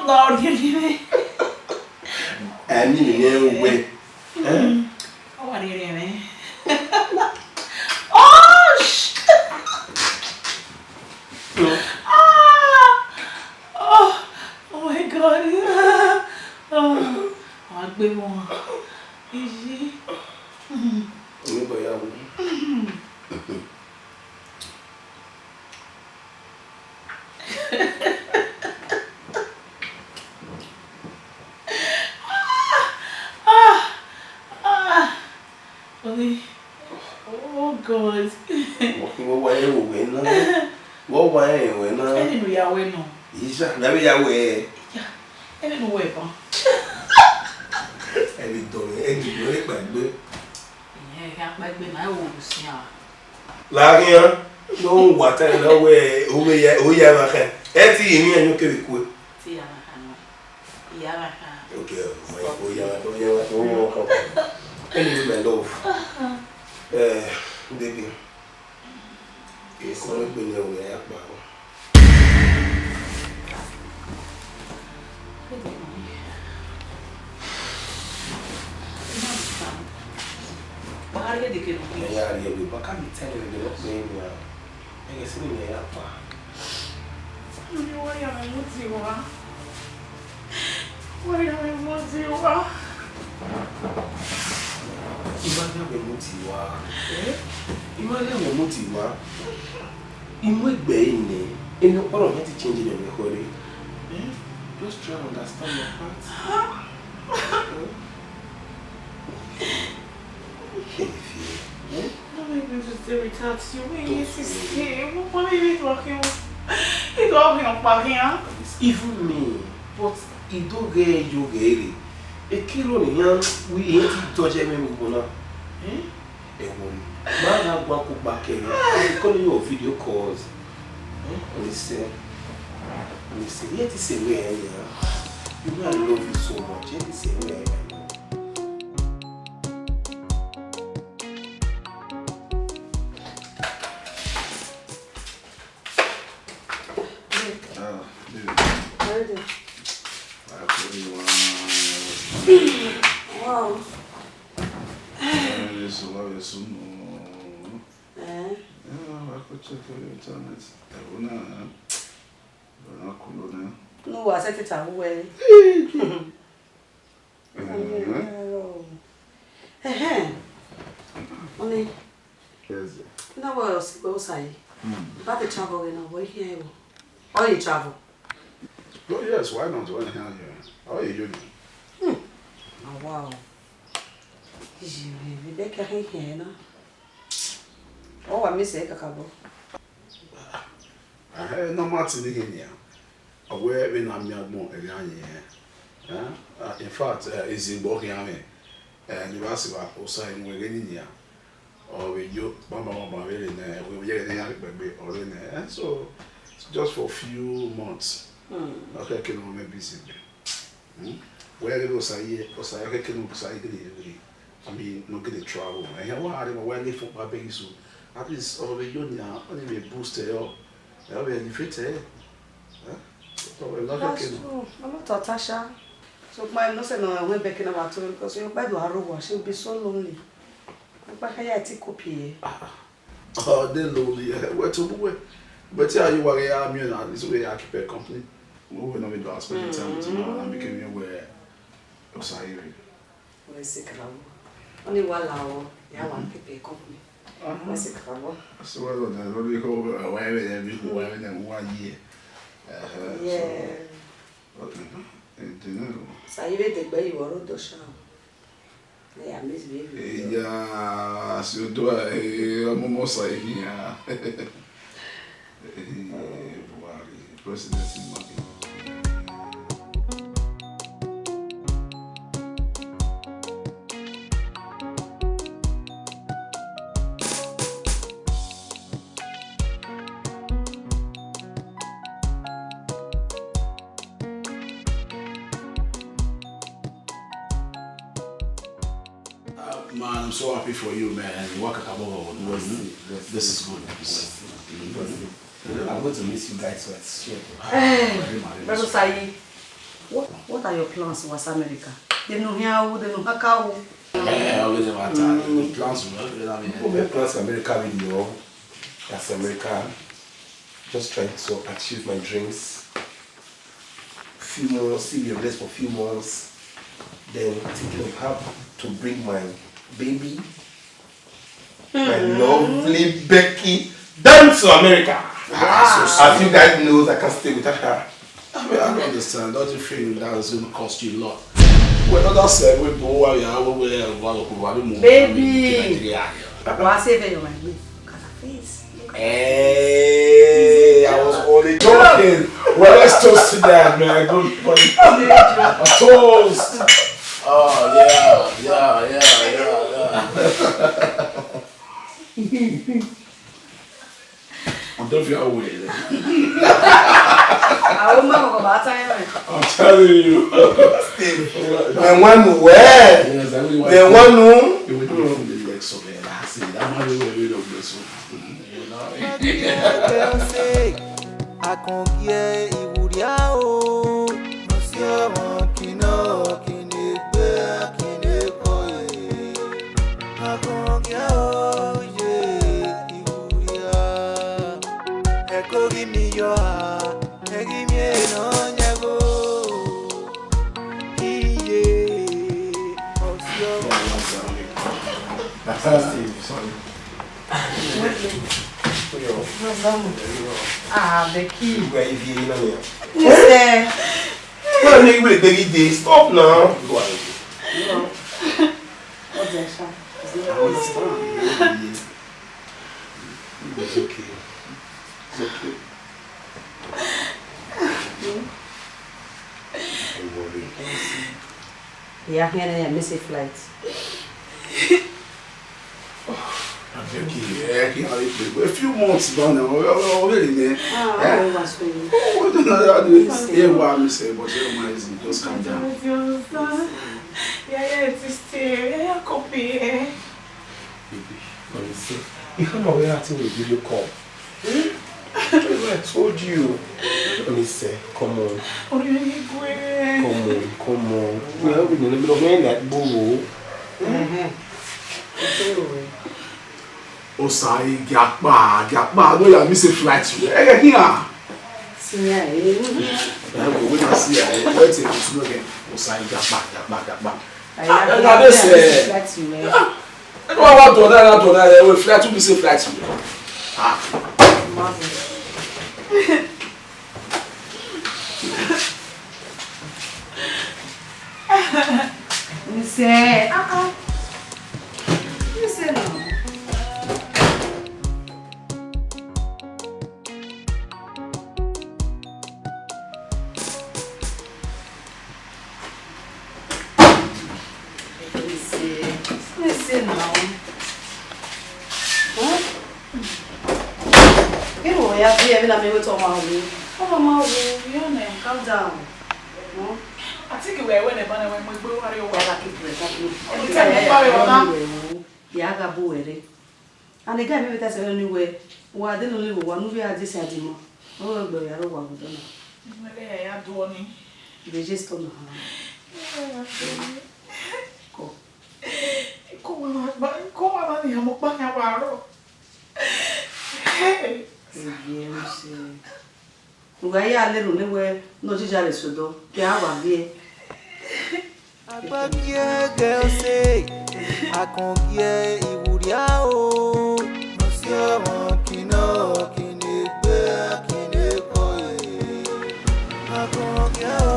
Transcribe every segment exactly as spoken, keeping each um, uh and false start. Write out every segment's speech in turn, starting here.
Lord, give me. Ẹni nìyẹn wẹ. Ọ wa rhie ẹmwẹ. Oh, sh- ah! Oh, oh my God. Oh, wa gbe wọn. Easy. Onígbọ̀yàwó. Ah, ah, ah. Orí. Oh God. Wọ́n wá ẹ̀wọ̀ wẹ̀ náà. Wọ́n wá ẹ̀wọ̀ wẹ̀ náà. Ẹni nu ya wẹ nọ. Ìyá, na bẹ ya wẹ. Ya, ẹni nu wẹ ban. Ẹni dọ̀rọ̀, ẹni dọ̀rọ̀, ẹni gbàgbé. Ìyẹn ẹ̀ka pẹ́gbẹ́ náà, ẹ̀wọ̀ olùsìn àwa. Láàrin án, ló ń wà tẹ́lẹ̀ náà wẹ, òwe ya, òwe ya máa kàn. Ẹ ti yìí ní ẹ̀yìn òkèèrè kú ẹ. Tí ìyá máa kàn wá. Ìyá máa kàn. Okay, my, ó yá, ó yá, ó yá, ó yá. Anyway, my love. Eh, baby. Èkó ló gbé ní ọ̀rẹ́ ẹ̀ pa ọ́. Ẹ̀yà rẹ̀ ẹ̀gbẹ̀ bá ká mi tẹ́lẹ̀ rẹ̀ lọ́pẹ́ ẹ̀yà. Ẹ̀yẹ sí ni ẹ̀yà pa. Mo ní wọ́n yà mí mú ti wá. Wọ́n yà mí mú ti wá. Ìwádìí àwọn ọmọ ti wá. Ìwádìí àwọn ọmọ ti wá. Inú ẹgbẹ́ yìí ni, inú ọ̀rọ̀ yẹn ti change ní ọ̀rẹ́ kọ́lé. Eh? Just try and understand your part. Eh? Kí ni fi ẹ́? Eh? Don't make me to stay without you. Don't worry. Stay. What, what are you talking? You talking about here? It's even me, but he don't get you, get it. A kilo ni yan, we ain't touch him anymore now. Eh? Ẹ̀wọ̀n ni. Máa ra gba kó gba kẹrin. I call you video calls. Eh? Listen. Listen. Yet is a way, yeah. You know I love you so much. Yet is a way. Ah, baby. Ready? I tell you, uh, wow. Eh, so what is soon? Eh? Yeah, I could check your internet. I wanna, I wanna cool down. No, I said it away. Ẹhẹn. Ọni. Yes, dear. Na wẹ ọ si wẹ Osayi. Hmm. Ba the travel ghe na, wẹ ihe ẹvbo. Ọ ye travel. Oh, yes, why not? Why not? Ọ ye yo ni. Hmm. Ah, wow. Iye, vbe kẹ khin khin na. Ọ wa miss ẹre kakabọ. Ẹhẹn, normal thing ni khin nia. Ọ wẹ vbene a miẹn agbọn, ẹre a yẹn. Eh? Ah, in fact, eh, izegbe ọ khian mwẹ. Eh, ne I vba sẹ evba, Osayi mu ẹghẹ ni nia. Ọ vbe yo, banbanbanban vbe rre nẹ, ẹvbo ye ẹghẹ ne iran rhie kpẹgbe, ọ rre nẹ. Eh, so, it's just for few months. Hmm. Ọ khẹke ne ọ mwẹ busy. Hmm? Wẹ ghe Osayi, Osayi ọ khẹke ne Osayi gele rre. I mean, no get the travel. Ẹhẹn, wa rre, wa ghe fun kpa bẹghe iso. At least, ọ vbe yo nia, ọ ni vbe boost ẹ, ọ, ẹ, ọ vbe elevate ẹ. Eh? Ọ vbe lọ kẹkẹ nọ. That's true. Ọmọ tọ ta sha. So, my no say no, I went back in our tour because you by the arrow, she will be so lonely. Ọkpa kha ya ti copy ẹ. Ah, ah. Oh, they lonely. Eh, wẹ to wẹ. But yeah, you were here, I mean, at least we are keep a company. We will not be doing spending time with you now, and became you where Osayi. Wẹ se karabo. Ọni wa la ọ, ya wa keep company. Aha. Wẹ se karabo. So well done. What do you call, uh, why we have you, why we have one year? Uh-huh, so, yeah. Okay, huh? Eh, do you know? Osayi vbe degbe yi wọ ro do sha. Na ya miss baby. Eh, ya, si odo, eh, ọmọ ọmọ Osayi ya. Eh, Buhari, President in Mali. Uh, man, I'm so happy for you, man. You work at Abobo. This is good. This is good. I'm going to miss you guys, so it's shit. Eh, Brother Sayi. What, what are your plans towards America? Dem ne u khian ru, dem ne u khian ka ru. Eh, always matter. The plans, you know, I mean, my plans America really, you know, that's America. Just trying to achieve my dreams. Few months, still be blessed for few months. Then thinking of how to bring my baby, my lovely Becky, down to America. Wow. As you guys know, I can't stay without her. I mean, I don't understand. Don't you think that is going to cost you a lot? Well, not that said, we go where we are, we will, we will, we will move. Baby. Nigeria. Why say that you're my baby? Look at her face. Look at her face. Hey, I was only joking. Well, let's toast to that, man. Good point. A toast. Oh, yeah, yeah, yeah, yeah, yeah. I don't feel away. I will never go back to him. I'm telling you. Then one where? Yes, I really want Then to one who? You will do it from the next of it. I see. That man will really do this one. You know? Àkànjí ẹ ìwúrí a o. Mo sí ọmọ kìnà kìnìún pé kìnìún kọ yìí. Àkànjí ẹ o ye ìwúrí a. Ẹ kó rí mi yọ a, ẹ rí mi ẹ nọ yẹn o. Iye, ọsí ọmọ. Sorry. Ah, Becky. Where you feeling on here? Yes, sir. Well, you will baby day. Stop now. Go ahead. No. What's that, sir? It's not. It's okay. It's okay. Don't worry. Yeah, here I miss a flight. Abeg, eh, kí a lè pè a few months down there. Oh, oh, oh, really, man. Ah, Eh? I was for you. Oh, no, no, no, no. Yes, Yeah, sir. What I'm saying, but you know, easy. Just calm down. Yeah, yeah, it is still. Yeah, yeah, copy, eh? Baby, honestly, you come away acting with video call. Hmm? I told you. Honestly, come on. Come on, come on. We are in the middle of when that boo. Mm-hmm. Osa, Igiakpa, Igiakpa, no, you miss a flight. Eh, eh, here. See, yeah, eh. Eh, we, we can see, eh, wait till you know again. Osa, Igiakpa, Igiakpa, Igiakpa. Ah, I dey say. Flight, man. Ah, I don't want to die, not to die. We fly to be safe flight. Ah. Imagine. You say, uh-uh. You say no. Let me see. Let me see now. Huh? You know, you have to be a man with all my way. Oh, my way, you know, calm down. Huh? I think we were when the banner went, we were worried. Why I keep it? Every time you buy your man. Yeah, I got boo with it. And the guy maybe that's the only way. Wa de nọ ni vbe owa ne u vbe a die sẹ a die ma. Ọ gbe ya rre owa vbe odọ na. Mẹ gha ya ya do ni. Vbe je stone na. Ko. Ko wa ma gba, ko wa ma ni ya mo pa ya wa ro. Hey. Eye, u se. U gha ya lele unu wẹẹ ne ọ jija re sẹ odọ, te a wa viẹ. Akpọkiẹ gẹ ose, akọngiẹ iwuria o. Nọsi ọmọ kinọ kinegbe kinekọ e. Akọngiẹ o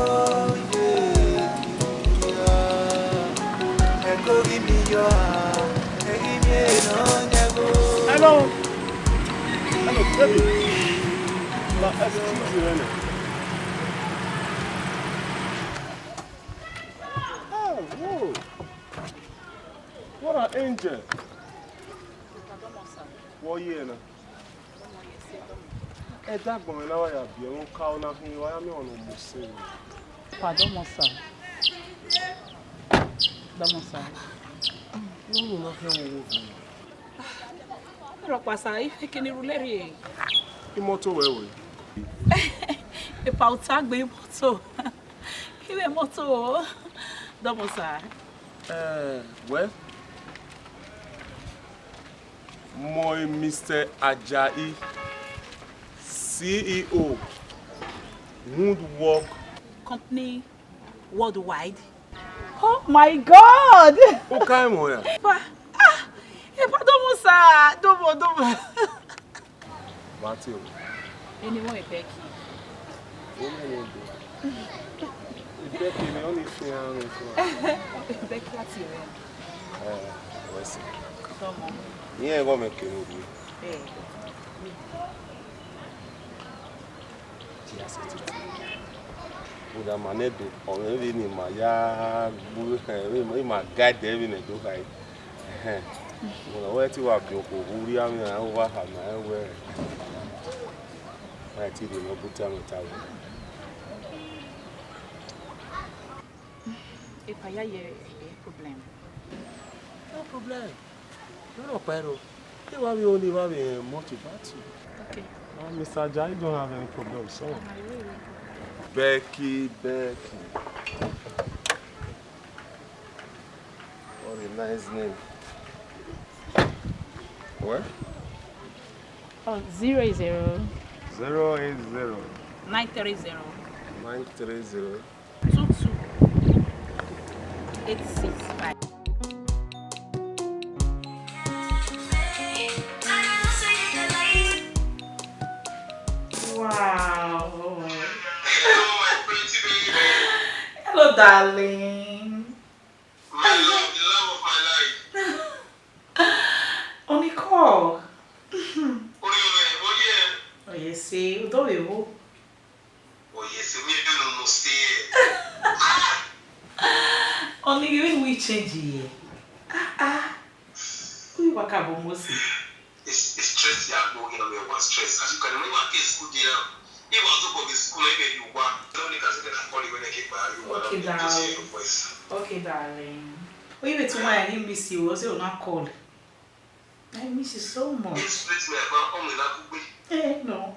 ye iwuria. Ẹko ghi mi yọ a, ẹghi mi e nọ yẹn go. Hello. Hello, baby. Na excuse you, innit? Oh, whoa. What an angel. What year now? Ẹ dagba mwẹ na wa ya biẹ mwẹ ọka na khin, wa ya miẹn ọmwa ne ọ mu sẹ mwẹ. Pardon, sir. Pardon, sir. Nunu na khian wo wo vẹ. Rhọkpa sa, I fẹ kene rhulẹ rrie. Imọto wẹ wẹ. Epa ota gbe imọto. Iwe moto. Double sir. Eh, well, my Mister Ajayi, C E O, Woodwork Company Worldwide. Oh my God! Who kind of? Epa, ah, epa, double sir, double, double. Matthew. Anyone, Becky. Woman, you do. Becky, me only see her. Becky, that's your name. Eh, what's it? Come on. Yeah, go make it. Eh. Rhunmwuda ma nẹ do, ọ mwẹ vbene ima ya gbe, ima guide vbene do kha. Ẹhẹn. Wẹ te wa biẹ okhuo vbe urria mwẹ, a wa khama ẹn wẹẹ, ma te rhie ne ọ bu te amwẹ ta wẹ. Epa, ya ye problem. No problem. No, no, Pero. Te wa vbe oni, wa vbe motivate. Okay. Uh, Mister Ajayi don't have any problem, so. Becky, Becky. What a nice name. What? Oh, zero zero. Zero eight zero. Nine three zero. Nine three zero. Two two eight six five. Wow. Hello, my pretty baby. Hello, darling. My love, the love of my life. Oni call. Oye, oye. Oye, see, udo evo. Oye, see, me do no must stay. Oni giving we change here. Ah, ah. Who you work about, Mosi? It's, it's stress, yeah, go here, we want stress. As you can remember, at school there, he was up on the school, maybe you want. No, they can say they can call you when they get by. You want to see your voice. Okay, darling. What you wait to why I miss you? Was it not call? I miss you so much. It's stress, me, I found only that could be. Eh, no.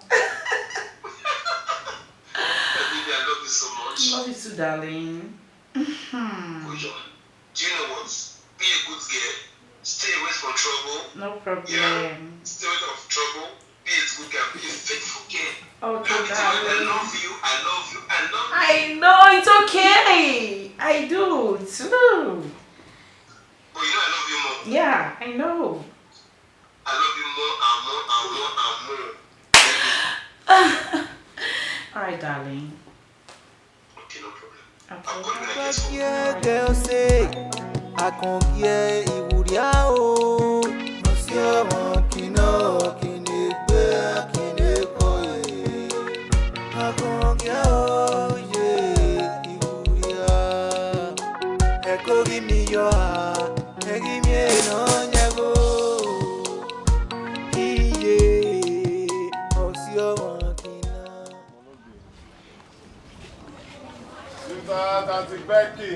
Baby, I love you so much. Love you too, darling. Hmm. Good job. Do you know what? Be a good girl. Stay away from trouble. No problem. Yeah? Stay away from trouble. Be a good girl. Be a faithful girl. Okay, darling. I love you. I love you. I love you. I know it's okay. I do too. But you know I love you more. Yeah, I know. I love you more and more and more and more. All right, darling. Okay, no problem. Okay. I'll call you when I get home. All right. Girl say, I can't get Iwuria o. No see ọmọ kìnnà, kìnnì gbé, kìnnì kọ yìí. I can't get, oh yeah, Iwuria. Ẹ kó rí mi yọ, ah, ẹ rí mi ẹ nọ yẹn o. Iye, ọ sí ọmọ kìnnà. Sister Tati Becky.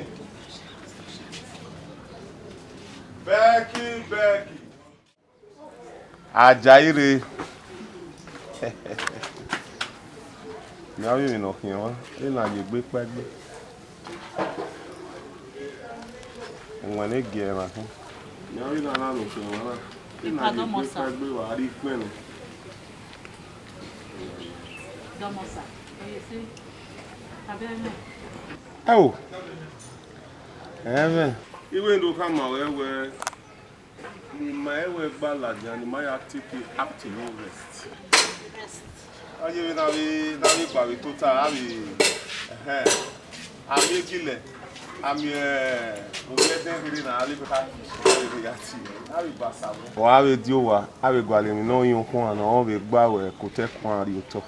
Becky, Becky. Ajayi rre. Mẹ a vbe emwi ne ọ khian mwa, ena ye egbe kpaegbe. Uwẹn ne gie ẹmwẹ khin. Mẹ a vbe na na ne okhian mwa na. Ena ye egbe kpaegbe, wa rrie ikpẹn nẹ. Dọmọsa, ẹ ye se, abẹ ẹmwẹ. Ẹo, ẹmwẹ. Iwe ndo khama ruẹ wẹẹ, ne ima ẹwẹ gba ladian, ne ima ya take afternoon rest. Rest. A ye vbe na vbe, na vbe gba vbe tota, a vbe, ẹhẹn, a miẹn egilẹ, a miẹn, eh, ovbi ẹdẹ kherhe na, a vbe kọta, a vbe ya tie, a vbe gba sa vbọ. Ọ a vbe die owa, a vhe gualọ emwi ne ọ rinmwian ukhuan ne ọ vbe gba ruẹ ke otọ ẹkhuan rrie otọ.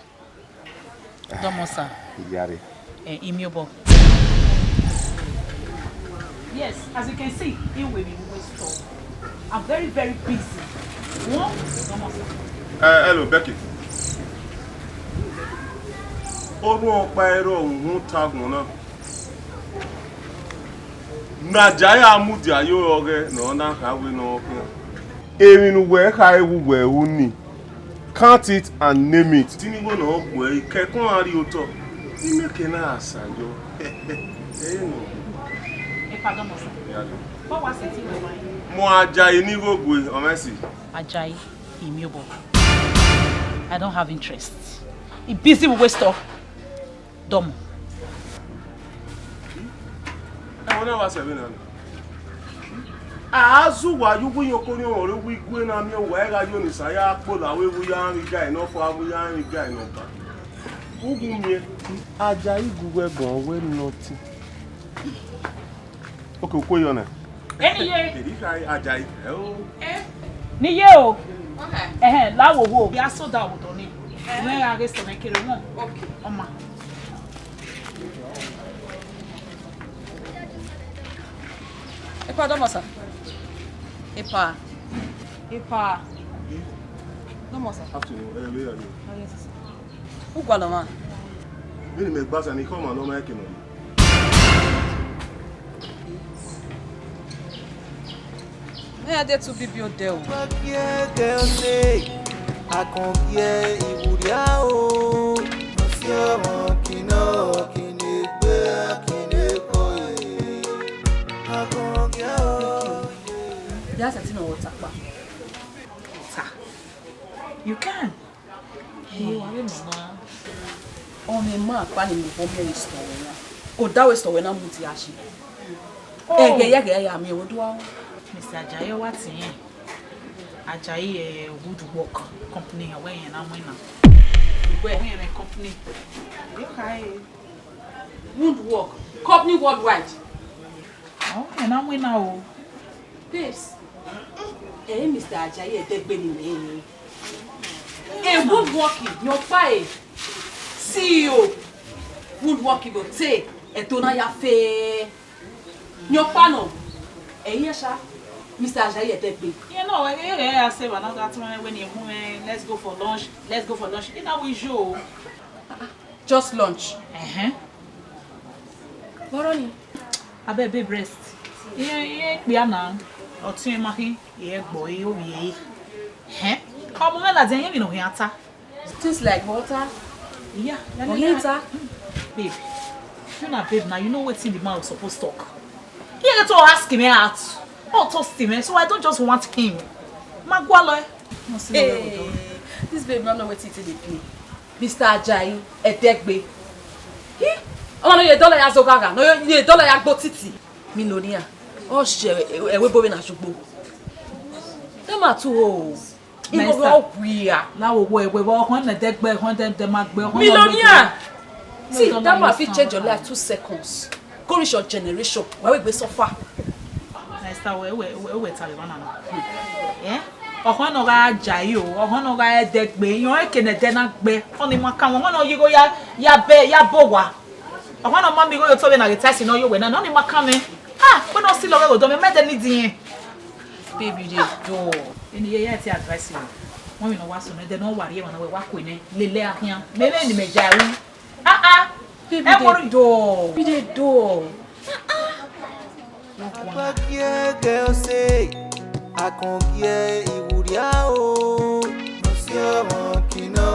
Dọmọsa. Iyare. Eh, Imiobọ. Yes, as you can see, he will be with store. I'm very, very busy. What? Dọmọsa. Eh, hello, Becky. Orhunmwu ọkpa ẹre uhunmwu ta agbọn na. Ne Ajayi a mudia ye ọghẹ ne ọ na kha wẹ ne ọ khian. Emwi ne uwẹ khare vbe uwẹ ru ni, count it and name it. Te ne igho ne ọ gbe ẹre, ke ẹkhuan rrie otọ. Imeke na sa yọ. Ẹ nọ. Epa Dọmọsa. Ya lọ. Vbọ wa sẹtin wẹ wa? Mu Ajayi ne igho gue, ọ mwẹ si. Ajayi, imiobọ. I don't have interest. I busy with waste of. Dọmọ. Ẹmwẹ na wa sẹ vbe na. A zu uwa ye uwu iyọnko orhiọnmwẹ ọre uwu igue na miẹn uwa, ẹ gha yo ne Osa ya kpola vbe uwu ya rẹn iga nọ fua, vbe ya rẹn iga nọ ba. Uwu miẹn. Ajayi gu wẹ gan wẹ nothing. Okay, okue yọ nẹ. Eni ye. Eri kha Ajayi. Ẹ o. Ni ye o. Ẹhẹn, la wo wo. Ya soda obodo ni. Mẹ gha ghe sẹ mẹ kere wọn. Okay. Ọma. Epa Dọmọsa. Epa. Epa. Dọmọsa. Afternoon. Eh, where are you? Oh, yes, sir. Ugualọ mwa. Vbene imẹ gba sa ni khọma ne ọ ma kene ọ ye. Mẹ ya de tu bibi odẹ o. Ya sẹtin nọ wẹ ọta kpa. Ọta. You can. Ee, wa vbe nọ na. Ọmwa ima kpa ni mu obọ miẹn vbe store wẹ na. Odaro store wẹ na mudia yi. Oh. Ẹghẹ ya, ẹghẹ ya miẹn vbe odaro. Mister Ajayi, ọ wa tie rẹn. Ajayi, eh, Woodwork Company, ọ wẹ rẹn na winna. Wẹ rẹn company. Yo kha e. Woodwork Company Worldwide. Ọ wẹ rẹn na winna o. Babes, ẹ i Mister Ajayi Ẹdẹgbe ni mẹ rẹn. E Woodwork ni ọkpa e C E O Woodwork vbe te ẹto na ya fe. Ni ọkpa nọ, ẹ i ẹn sha, Mister Ajayi Ẹdẹgbe. Iran na wẹ ghe ya sẹ evba na gha tuẹn wẹ ne I mu mwẹ, let's go for lunch, let's go for lunch. I na wẹ iye o. Just lunch. Ẹhẹn. Vbọrọ ni? Abeg, babe, rest. Iye, iye kpia na. Ọtẹn ma khin, iye gbọ, iye ovbi ẹre. Ẹhẹn. Ọmọ mwẹ ladian, iye emwi ne ọ khian ta. Things like water. Yeah, yeah, yeah. Ọ khian ta. Mm. Babe, you na babe now, you know wetin the man suppose talk. He get to ask him out. Or toast him, eh? So I don't just want him. Ma gualọ, eh? Hey, this babe no know wetin he dey play. Mister Ajayi Ẹdẹgbe. Hi! Ọmọ ne ọ ye dọlọ ya zẹ oghagha, ne ọ ye dọlọ ya gbe otiti. Millionaire. Ọ si ẹvbo ebo vbe na zogbo. Dem are too old. Igho vbe ọ wia. Na wo wo ẹwe vbe ọkhọn ne Ẹdẹgbe, ọkhọn de, de ma gbe, ọkhọn ne ọ Millionaire. See, that man fit change your life two seconds. Go reach your generation. Wa vbe gbe suffer. Esther, wẹ, wẹ, wẹ, wẹ ta vbe emwa na nọ. Eh? Ọkhọn ne ọ gha Ajayi o, ọkhọn ne ọ gha Ẹdẹgbe, irẹn ọre ke ne Ẹdẹ na gbe, ọni ma kan mwẹ, ọkhọn ne ọ ye igho ya, ya bẹ, ya bọ owa. Ọkhọn ne ọ ma miẹn igho ye otọ vbene a ghe ta ẹse ne ọ ye owẹ na, ọni ma kan mwẹ. Ah, wẹ ne ọ si lọghọ ẹghodo mẹ, mẹ Ẹdẹ ni diẹn. Baby, dey dull. Eni ye ya te advice you. Wẹ emwi ne ọ wa sunu, Ẹdẹ ne ọ wa rhie emwa na wẹ wa kue nẹ, lele a khian. Mẹ vbe ne imẹ ja ru. Ah, ah. Baby, dey dull. Baby, dey dull. Ah, ah. Akpakiẹkẹ ọse, akọngiẹ iwuria o, nọsi ọmọ kinọ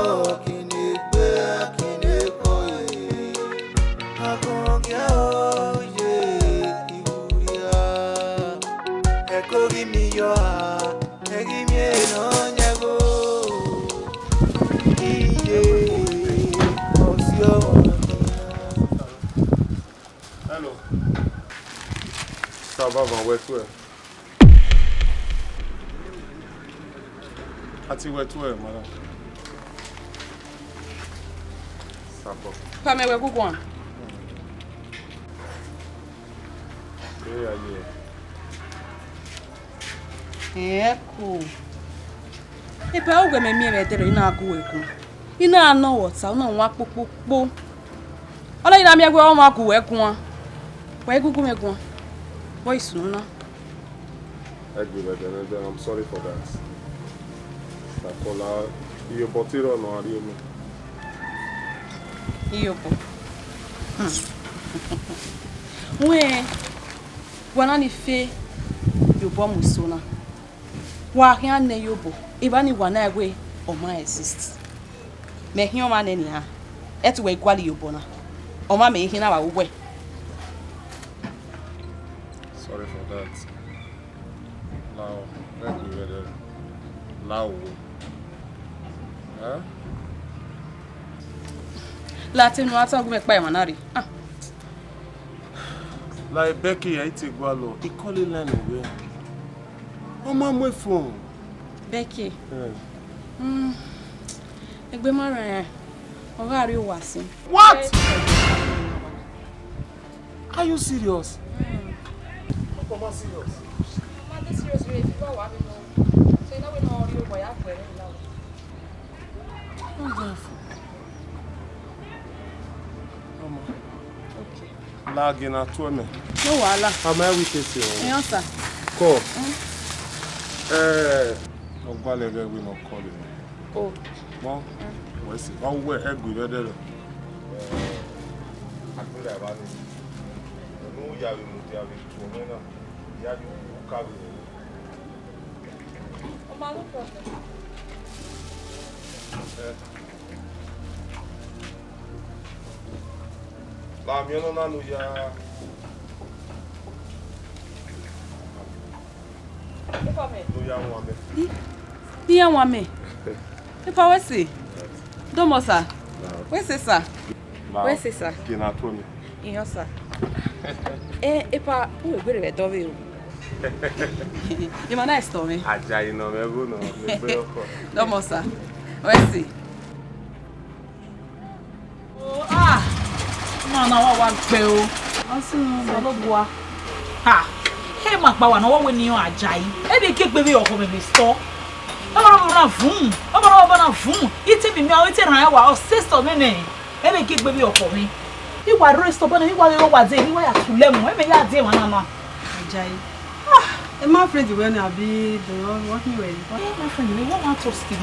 kinegbe kinekọ e. Akọngiẹ oye iwuria, ẹko ghi miẹn iyọha, ẹ ghi miẹn nọ yan ẹgho. Iye, nọsi ọmọ kinọ. Hello. Sabọ, wẹ tuẹ. A ti wẹ tuẹ, madam. Sabọ. Pamẹ wẹ guguan. Ẹ ya ye. Ẹ ku. Ebe a ru wẹ mẹ miẹn vbe ẹdẹrẹ, I na gu ẹre guan. I na nọ wẹ ọta, u na wan kpokpokpo. Ọ na, I na miẹn wẹ ọ wan gu wẹ guan. Wa i gugu mwẹ guan. Vbọ i sunu na? Ẹ gbe vbe ẹdẹnẹdẹn, I'm sorry for that. Sakola, iyobọ te rrọọ ne ọ rrie mẹ. Iyobọ. Hmm. Wẹ, wa na ni fe iyobọ mu eso na. Wa khian nẹ iyobọ, evba ni wa na wẹ ọ ma exist. Mẹ khian ọmwa nẹ nian, ẹ te wẹ i gualọ iyobọ na. Ọ ma mẹ ehe na vbe uwẹ. Sorry for that. Lao, ẹ gbe vbe ẹdẹ. Lao wo. Eh? La te nu a ta gu mẹ kpa emwa na rre. Ah. La Becky ya ite gualọ, I call line wẹ. Ọ ma mu phone. Becky. Eh. Mm. Egbe ma rẹn, ọ gha rrie owa sin. What? Are you serious? Mm. Ọkọ ma serious. Ma dey serious, we fit wa mi no. So you know we no rrie owa ya gbe na. Ọmọ. Okay. La gina tuẹ mẹ. No wahala. Ama ẹ witness o. Ẹyọ sir. Kọ. Mm. Eh, ọ gualọ ẹghẹ wẹ ne ọ call mẹ. Oh. Mọ, mm, wẹ sẹ, ọ wẹ ẹ gbe vbe ẹdẹ rẹ. Agbera evba ni. Unu ya vbe mudia vbe tuẹ mẹ na. Ya vbe uka vbe. Ọ ma no problem. Eh. La miẹn ọnọna ne u ya, ne u ya wan mẹ. Di, di ya wan mẹ. Epa wẹ sẹ. Dọmọ sir. Wẹ sẹ sir. Wẹ sẹ sir. Gina tuẹ mẹ. Iyan sir. Eh, epa, u wẹ gbe rre vbe ẹdẹ ọvbehe o. Emwa na sẹ ọmwẹ. Ajayi nọ mwẹ ẹvbo nọ, mẹ gbe ọkọ. Dọmọ sir. Wẹ sẹ. Ah, ma na wa wa gbe o. Osunmwu Osanobua. Ha, ẹ ma kpa wa ne ọ wẹ ne iran Ajayi. Ẹ vbe gie egbe vbe ọkhọ mwẹ vbe sọ. Ọ ma na vun, ọ ma na vun. I te mi miẹn, ọ te rhan wa, ọ sẹ sọ nene. Ẹ vbe gie egbe vbe ọkhọ mwẹ. I wa rre sọ bọ ne I wa rre wa de, I wa ya tu lẹ mu, ẹ vbe ya de emwa na na. Ajayi. Ah, ẹ ma friend wẹ na abi do you want me well? Eh, my friend, we want to stay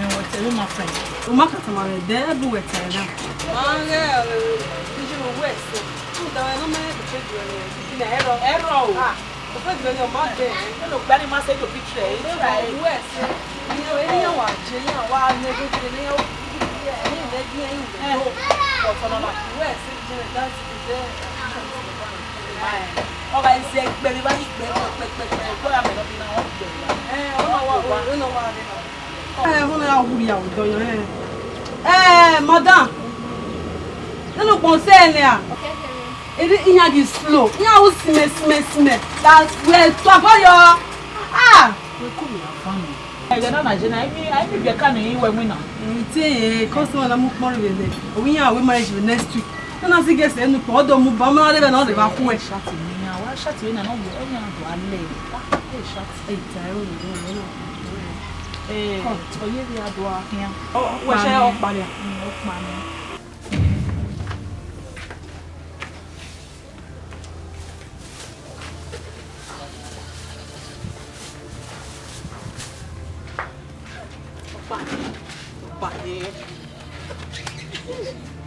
with my friend. O ma ka tama wẹ, de bu wẹ ta na. Ma nge, eh, iju wẹ se. Tu da wẹ no me be friend wẹ. Ina ero. Ero. Ah, friend wẹ no ma de. Hello, gbani ma se do picture. Wẹ se. Ni wẹ ni wa je, ni wa ne bi ne ni o. Ni de bi ni. But no na. Wẹ se je, that's the day. Ọ gha zẹ egbe vbe evba ni kpẹkpẹkpẹkpẹ, ẹgbẹe ọghe amẹ ne ọ ghi na rẹn egbe evba. Ẹ, ọ na wa, ọ na wa rre na. Ẹ, ọ na ya wurria odọ yọ, ẹ. Ẹ, madam. Nene ukpọn sẹ nẹ a? Eri iyan ghi slow. Iyan ru simẹ, simẹ, simẹ. That's where to avoid your, ah! Wẹ ku mẹ avan nọ. Ẹghẹ na na je na, I mean, I mean, biẹ ka ne I wẹ winna. Te, eh, customer na mu ukpọn rre vbe nẹ. Ọ wẹ iran wẹ marriage vbe next week. Nana si gẹ sẹ ne ukpọn, ọ do mu ba, ọ ma rre vbe na, ọ rre vbe akhuẹ. Shati ni iran, wa shati vbe na, nọ wẹ, ọ yan do alẹ. Ah, eh, shati. Eh, ta ẹro ni, ẹro ni. Eh, come, ọ ye vbe a do a khian. Ọ, wẹ sẹ ọkpa nia. Mm, ọkpa nia. Ọkpa, ọkpa, eh.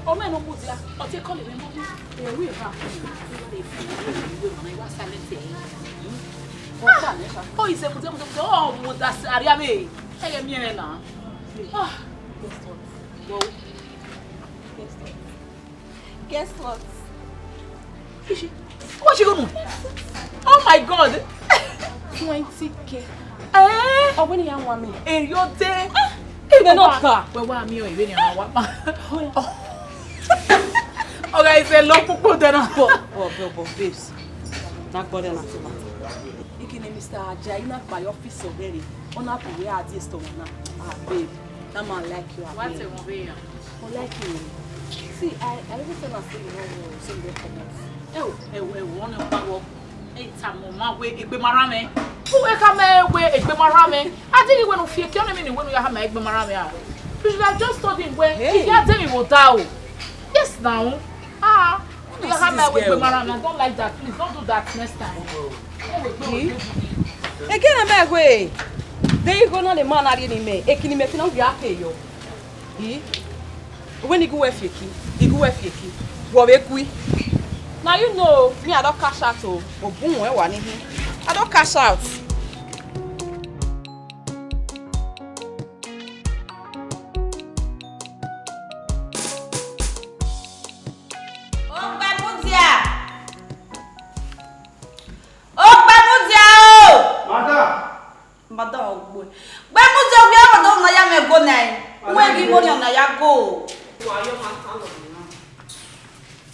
Ọ mẹ ne ọ mudia, ọ te call mwẹ mọ. Ẹ, wẹ ha. Wẹ ma na, wẹ ma na, wẹ silent, eh. Ọkpa, eh, sha. Ọ i sẹ mudia, mudia, mudia, ọ mudia, arriọ mwẹ. Ẹ ye miẹn na. Ah, guess what? Guess what? Ishi, what you gonna? Oh my God! Twenty K. Eh? Ọ wẹ ne iran wan mẹ. Eri ọ dee. Ẹ nọ ka. Wẹ wa mi o, ẹ wẹ ne iran wan mẹ. Ọ gha zẹ lọ kpokpo dẹ na. Bọ, bọ, bọ, bọ, babes. Na gbọdọ na too much. Ikini Mister Ajayi na kpa ye office ọghẹe rre. Ọ na bu wẹ a die store na. Ah, babe. That man like you, I What think. A movie, yeah. I like you. See, I, I even tell her say you know what, so you come out. Ẹ wo, ẹ wo, ẹ wo, ọnẹ pa wọ. Ẹ ta mọ ma wẹ egbe ma ra mẹ. Who wẹ ka mẹ wẹ egbe ma ra mẹ? I think he went to fear kill me when we have my egbe ma ra mẹ. You should have just told him where Hey. He had tell me what out. Yes now. Ah, you This have my is way girl. Mara, I don't like that. Please don't do that next time. Ẹ gẹ na mẹ wẹ. De igho na le ma na rhie ni mẹ. Ekini mẹ fi na ghi a ke yọ. Yi. Wẹ ni gu wẹ fi eki. Igu wẹ fi eki. Wọ vbe gui. Now you know, me I don cash out o. Obun wẹ wa ni hi. I don cash out. Ó gbá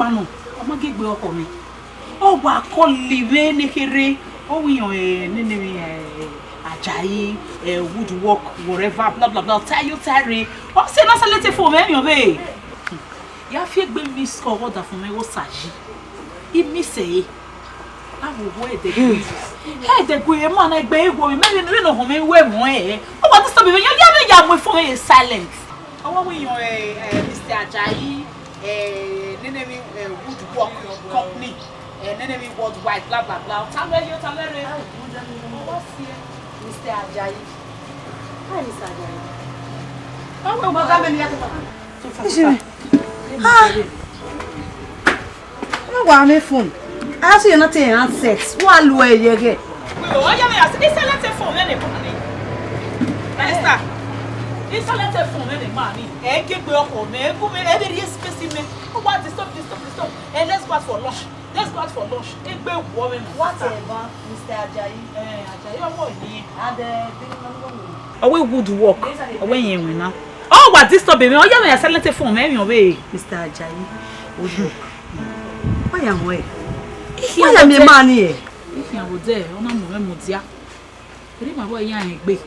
ọkpa nọ, ọ ma gie egbe ọkhọ mwẹ. Ọ wa call mwẹ ne kherhe, ọ wẹ irẹn, eh, nene emwi, eh, Ajayi, eh, woodwork, whatever, bla, bla, bla, ọ ta ye, ọ ta rre. Ọ sẹ ne a silent phone mwẹ, emwi ọvbehe. Ya fi egbe miss call vbe ọdafẹn mwẹ igho Osayi. I miss ẹre. Avbe owa ẹdẹgbe. Ẹdẹgbe, ma na gbe igho mwẹ, mẹ vbe ne ọ họn mwẹ wẹ mọ ẹre. Ọ wa disturb mwẹ, ya, ya mwẹ ya mu phone mwẹ ye silent. Ọ wa wẹ irẹn, eh, eh, Mister Ajayi, eh, nene emwi, eh, woodwork company, eh, nene emwi worldwide, bla, bla, bla. Ọ ta wẹ ye, ọ ta wẹ rre. Ọ wa si ẹre, Mister Ajayi. Hi, Mister Ajayi. Ọ wẹ, ọ ga mẹ ne I ya tota. Isi. Ah. Ọ wa mwẹ phone. A si na te handset. Wa lu ẹre yẹghẹ. Wẹ, ọ ya mwẹ ya, i silent phone mwẹ ne ma ni. Esther. I silent phone mwẹ ne ma ni. Ẹ gie egbe ọkhọ mwẹ, ẹ gu mwẹ, ẹ vbe rhie space mẹ. Ọ wa disturb, disturb, disturb. Eh, let's go out for lunch. Let's go out for lunch. Egbe wọ mwẹ ma. Whatever, Mister Ajayi. Eh, Ajayi, ọmọ yẹn. And, eh, the man go. Ọ wẹ woodwork, ọ wẹ irẹn winna. Ọ wa disturb mwẹ, ọ ya mwẹ ya silent phone mwẹ, emwi ọvbehe. Mister Ajayi, woodwork. Why am I? Why am I man here? Ikhian vbe odẹ, ọ na mu mwẹ mudia. Erriọ ima vbe iran egbe.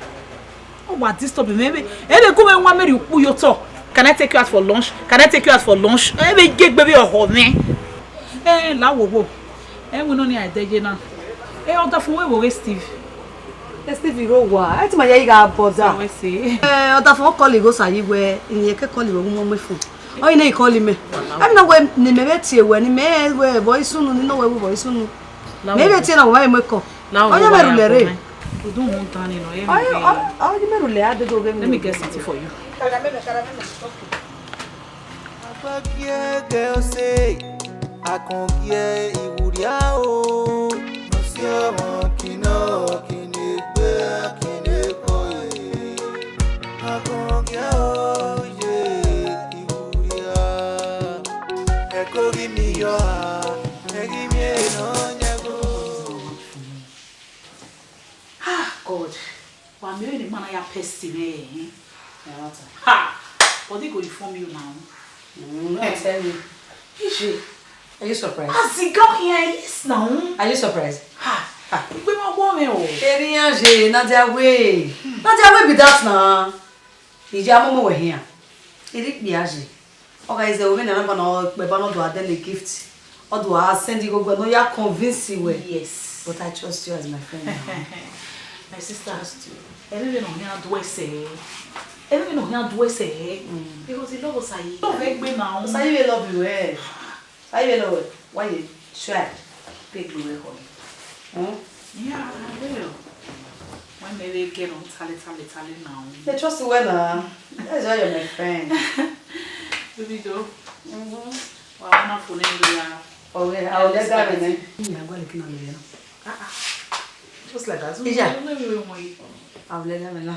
Ọ wa disturb mwẹ, ẹ vbe, ẹ vbe gu mwẹ wan mẹ rhie ukpu ye otọ. Can I take you out for lunch? Can I take you out for lunch? Ẹ vbe gie egbe vbe ọhọ mwẹ. Ẹ, la wo wo. Ẹ winna ọnii a dẹ ye na. Ẹ, ọdafẹn wẹ vbe oghe Steve. Ẹ, Steve rre owa. Ẹ ti ma ya ighe a bother. Wẹ se. Ẹ, ọdafẹn ọ call igho Osayi wẹ, iyẹn ke call wẹ gu mwẹ mu phone. Ọ i na call mẹ. Ẹ na wẹ ne mẹ vbe tie wẹ, ne mẹ wẹ vbọ i sunu, ne nọ wẹ vbọ i sunu. Mẹ vbe tie na wẹ ma mu call. Ọ ya mẹ rhulẹ rre. Udu mu dan ni nọ, ye Ọ, ọ, ọ, ọ, ya mẹ rhulẹ, a dede oghe. Let me get something for you. Agbẹgie gẹ ọse, akọn gie iwurria o. Ọse ọmọ kinọ, kinegbe, kinekọ e. Ah, God. Wa miẹn vbene ima na ya pest mwẹ, eh? Ha! Body go inform you now. Mm, no, I tell you. Ije. Are you surprised? As the girl here is now. Are you surprised? Ha! Ha! Igbe ma wọ mwẹ o. Eri iran ye, na their way. Na their way be that na. Ije, amomo wẹ hian. Eri ikpia ye. Ọ gha zẹ vbene nọmba ne ọ kpẹ ba ne ọ do a dẹ ne gift. Ọ do a send igho gbe ne ọ ya convince wẹ. Yes. But I trust you as my friend now. My sister, trust you. Ẹmwẹ vbene ọ khian do ẹsẹ. Ẹmwẹ vbene ọ khian do ẹsẹ. Mm. Because he love Osayi. Love egbe na. Osayi will love you, eh? Osayi will love you. Why you try? Pe gbe wẹ kọ. Hmm? Yeah, I will. Wẹ mẹ vbe gẹ nọ tale, tale, tale now. They trust you well now. That's why you're my friend. Baby Joe. Mm-hmm. Wa wana fo ne ndo ya. Oh, yeah, I will let that in. Yeah, I'm going to look at you. Ah, ah. Just like that. Yeah. I will let that in now.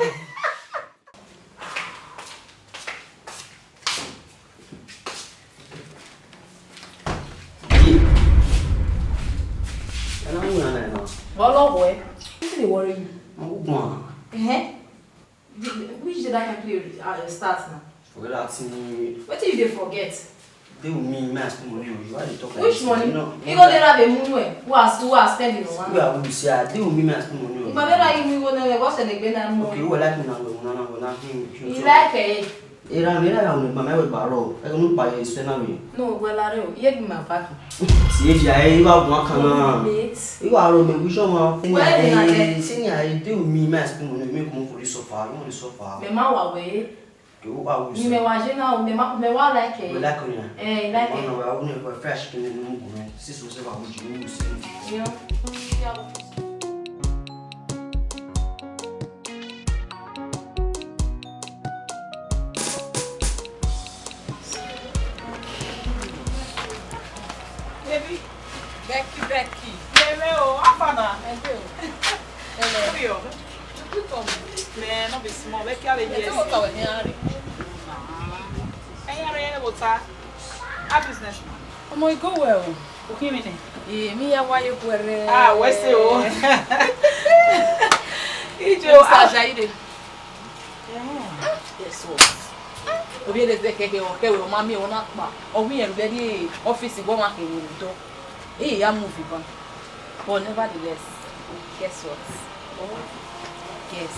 Vbe ọ lọ wẹ? Wetin dey worry you? Ọgban. Ẹhẹn. The- Which day that can play uh, start now? Forget that thing. Wetin you dey forget? Dey with me, me I spend money on you. Why you talk like Which this? Money? You know, You go there have a moon where? Who has who has spending on We one? Are who say, ah, dey with me, me I spend money on you. But then I give me one what's the name? Okay, who like me now? Now, now, now, him, him. You like it? Era, era ya unu mama we baro. E no pa ye se na we. No, well, I don't. You give my back. Si e dia e wa gua kan na. Mate. Iwa ro me wi so ma. Well, na de. Senior, I dey with me, me I spend money, me come for this suffer. You want to suffer? Me ma wa we. You are with Ni me wa je na o, me ma me wa like We e. Like you. Eh, like No, e. No, I wouldn't go fresh in the room. Sis was ever with you. Yeah. Baby, Becky, Becky. Hello, how far now? Hello. Hello. How are you? You come. Man, no be small. Becky, how are you? Hey, how are you? How business? Ọmọ, e go well. Ukimine. Ee, mi ya wa ye kuẹrẹ. Ah, we say o. Ijo, Mister ah. Jide. Yeah. Yes, o. Obi ele ze keke o, ke we o ma mi o na pa. O wi en very office go ma ke ni do. Ee, ya move ban. But nevertheless, guess what? Oh, guess.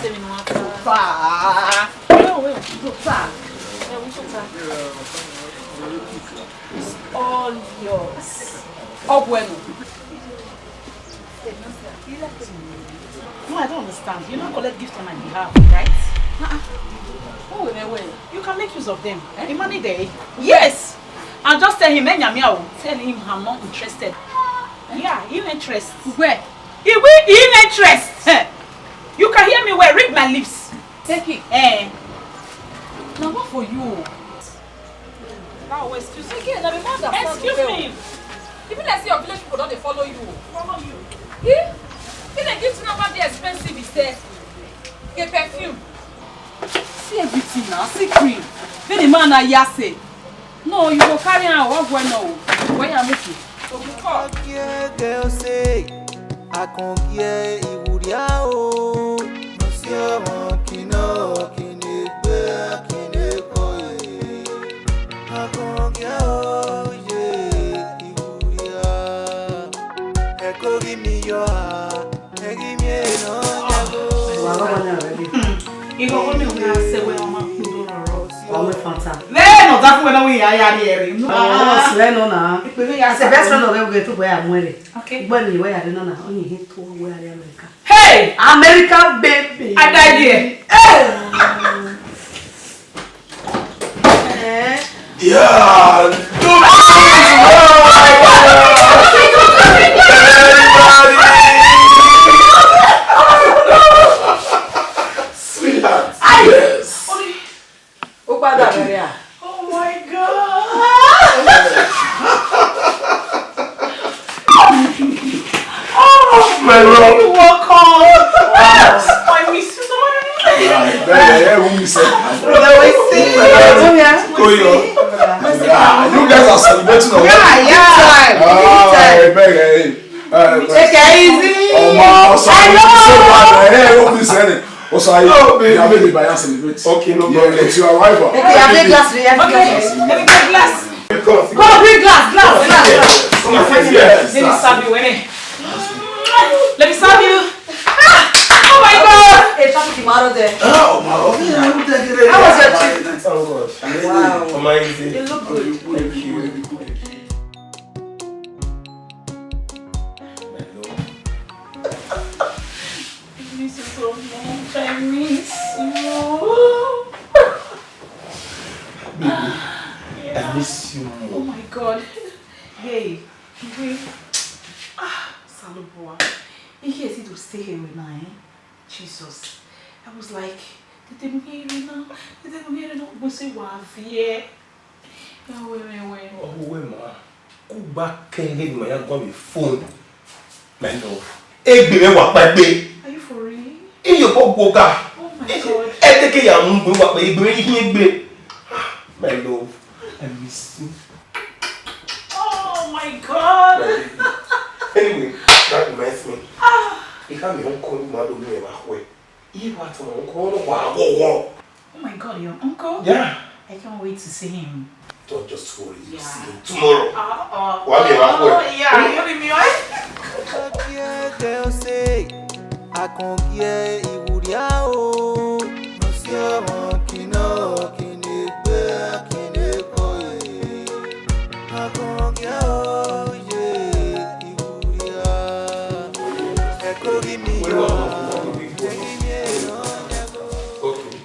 Tell me no answer. Papa. No, wait, no, sir. Yeah, we should, sir. It's all yours. Oh, bueno. No, I don't understand. You not collect gift on my behalf, right? Uh-uh. Oh, wait, wait, wait. You can make use of them. Eh? The money there. Yes. And just tell him, "Hey, Nyamia, tell him I'm not interested." Yeah, him interest. Where? He will, him interest. Eh. You can hear me well. Read my lips. Take it. Eh. Now what for you? Now, excuse me. Again, I don't understand. Excuse me. Even like say your village people don't dey follow you. Follow you. Eh? If they give you number, dey expensive, he say. Get perfume. See everything now. See cream. Then the man na ya say. No, you go carry am, what going on? Where you make it? Akongie girl say, Akongie iwuria o. No see ọmọ kino, kine gbe, kine kọ e. Akongie o, ye iwuria. Ẹ kó rí mi yọ, a, ẹ rí mi èèyàn yàgò. Wa lọ wọlé already. Ìwọ wo ni òun á ṣe wẹ ọmọ kúndùn rọrọ. Wa wẹ Fanta. Lẹ́yìn ọ̀tá fún ẹ náà wíyà ayá rí ẹ̀rí. Oh, swear no na. Ìpínlẹ̀ yà As a best friend of every two boy I'm wearing. Okay. Gbọ́ ni ìwé yàrá náà na, ó ní ìhín tó wẹ́ àrí Amẹ́ríkà. Hey! America baby. Adaye. Hey! Eh? Yeah, don't Everybody! Sweetheart, yes. Ó padà bẹ̀rẹ̀ à. Oh my God! Oh, my Lord. You welcome. I miss you so much. Yeah, Bẹ́ẹ̀ ẹ wú mi sẹ́. Brother, we see. Koyo. Ah, you guys are celebrating already. Yeah, yeah. Big time. Ah, big time. Bẹ́ẹ̀ ẹ. Take it easy. Ọmọ ọsàn yìí ṣe wà lẹ ẹ wú mi sẹ́ ni. Osayi, oh, baby. Yeah, baby, by celebrate. Okay, no problem. Yeah, it's your arrival. Okay, I have a glass. Okay, let me get glass. Come, bring glass, glass, glass, glass. Come on, yes. Let me serve you, innit? Let me serve you. Ah! Oh my God! Hey, traffic tomorrow there. Ah, oh my God. How was your trip? Thank God. Wow. Amazing. You look good. Thank you. Thank you. I miss you so much. I miss you. Baby, I miss you more. Oh my God. Hey, wait. Ah, Osalobua. He hears it to stay here with now, eh? Jesus. I was like, dede mu here now, dede mu here now, we say wa vie. Ya wẹ mwẹ wẹ. Ọ wẹ ma, ku gba kẹn ghe ne ma ya guan vbe phone. My love. Egbe mwẹ wa kpa egbe. Are you for real? Iyo ko gwo ga. Oh my God. Ẹ te ke ya mu gbe wa kpa egbe mwẹ yi egbe. My love, I miss you. Oh my God. Anyway, that reminds me. Ah. Ika mi uncle ma do mi ma khwe. Iye wa tọn uncle no wa wo wo. Oh my God, your uncle? Yeah. I can't wait to see him. Don't just worry, you see him tomorrow. Uh-uh. Wa mi ma khwe. Oh, yeah, you be me, right? Akọngiẹ iwuria o, nọsi ọmọ kinọ kinegbe kinekọ ye. Akọngiẹ o ye iwuria, ẹko ghi mi yọ, ẹghi mi erọ. Okay.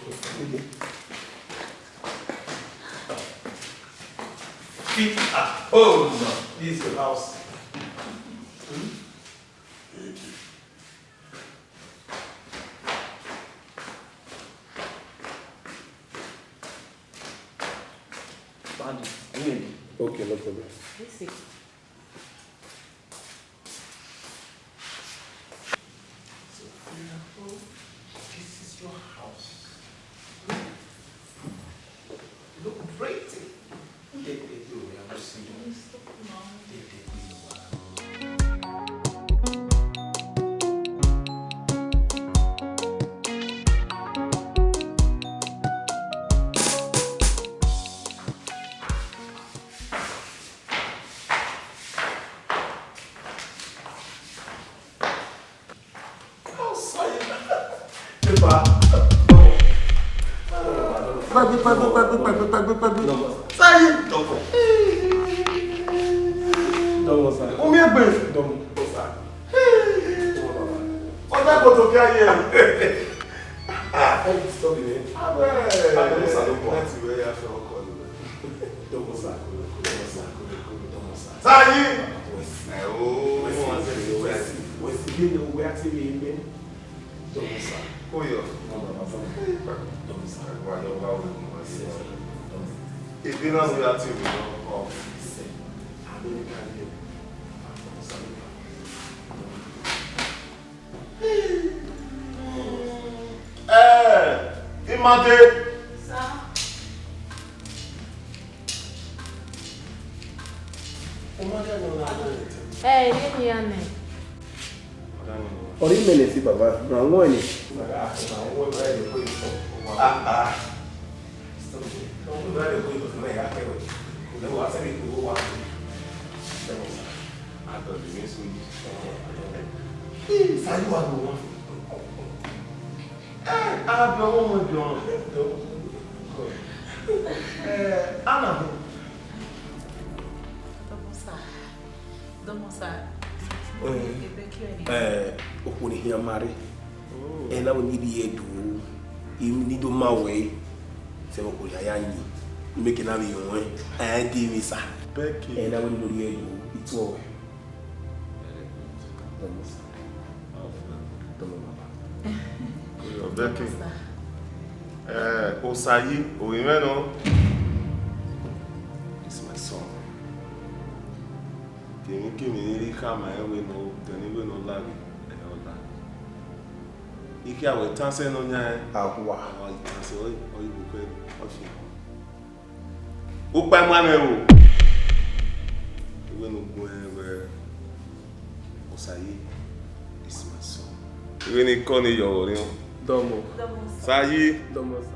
Feel at home. This is your house. Hmm? Thank you. Daddy, me. Okay, no problem. This is So, Fina, this is your house. Look pretty. Take the view, we have to see you. Take the view. Pagbe, pagbe, pagbe, pagbe, pagbe, pagbe. Sayi. Dọmọ. Dọmọ sa. Omi egbe. Dọmọ sa. Ọjọ́ kò tó kí ayé. Ah, ẹ disturb mi. Abẹ́. Dọmọ sa ló pọ̀. Láti wẹ́ ya fẹ́ ọkọ ni. Dọmọ sa. Dọmọ sa. Dọmọ sa. Sayi. West. Ẹ o. West. West. West. West. West. West. West. West. Dọmọ sa. Koyo. Dọmọ sa. Dọmọ sa. Wa yọ wa wo mo wa se. Dọmọ sa. Ebi na mu ya ti mi lọ. Ọ. Se. America ni. Dọmọ sa. Eh, Imade. Sir. Imade, no, no, no. Eh, ye ni ane. Ọre imẹ nẹ si baba, na wọn ni. Ah, ah. Sayi wa do wan. Eh, a bi ọmọ, ọmọ bi ọmọ. Eh, ana ho. Dọmọ sa. Dọmọ sa. Eh, ebe ki ẹre. Eh, okhuo ne khian ma rre. Oh. Ẹ na wẹ ne I rhie do, I ni do ma wẹ, sẹ vbe okhuo ya ya yin. I meke na vbe yen ruẹn, a ya de emwi sa. Becky. Ẹ na wẹ ne I do rhie do, I tuẹ ruẹ. Very good. Dọmọ sa. How far? Dọmọ baba. Becky. Dọmọ sa. Eh, Osayi, ovbi mwẹ nọ. It's my son. Kemwikemwi ne I rhie khama rẹn wẹ ne ọ, de ne I wẹ ne ọ la vbe, ẹ, ọ la. Ike a wẹ tansẹ ne ọ yan ẹn. Awa. Ọ tansẹ, ọ, ọ yi vbe okhuẹ, ọ fian. Ukpa mu amẹ ro. Iwẹ ne u gu ẹn wẹ, Osayi is my son. Iwẹ ne I kọ ne yọ vbe orhiọn. Dọmọ. Sayi. Dọmọ, sir.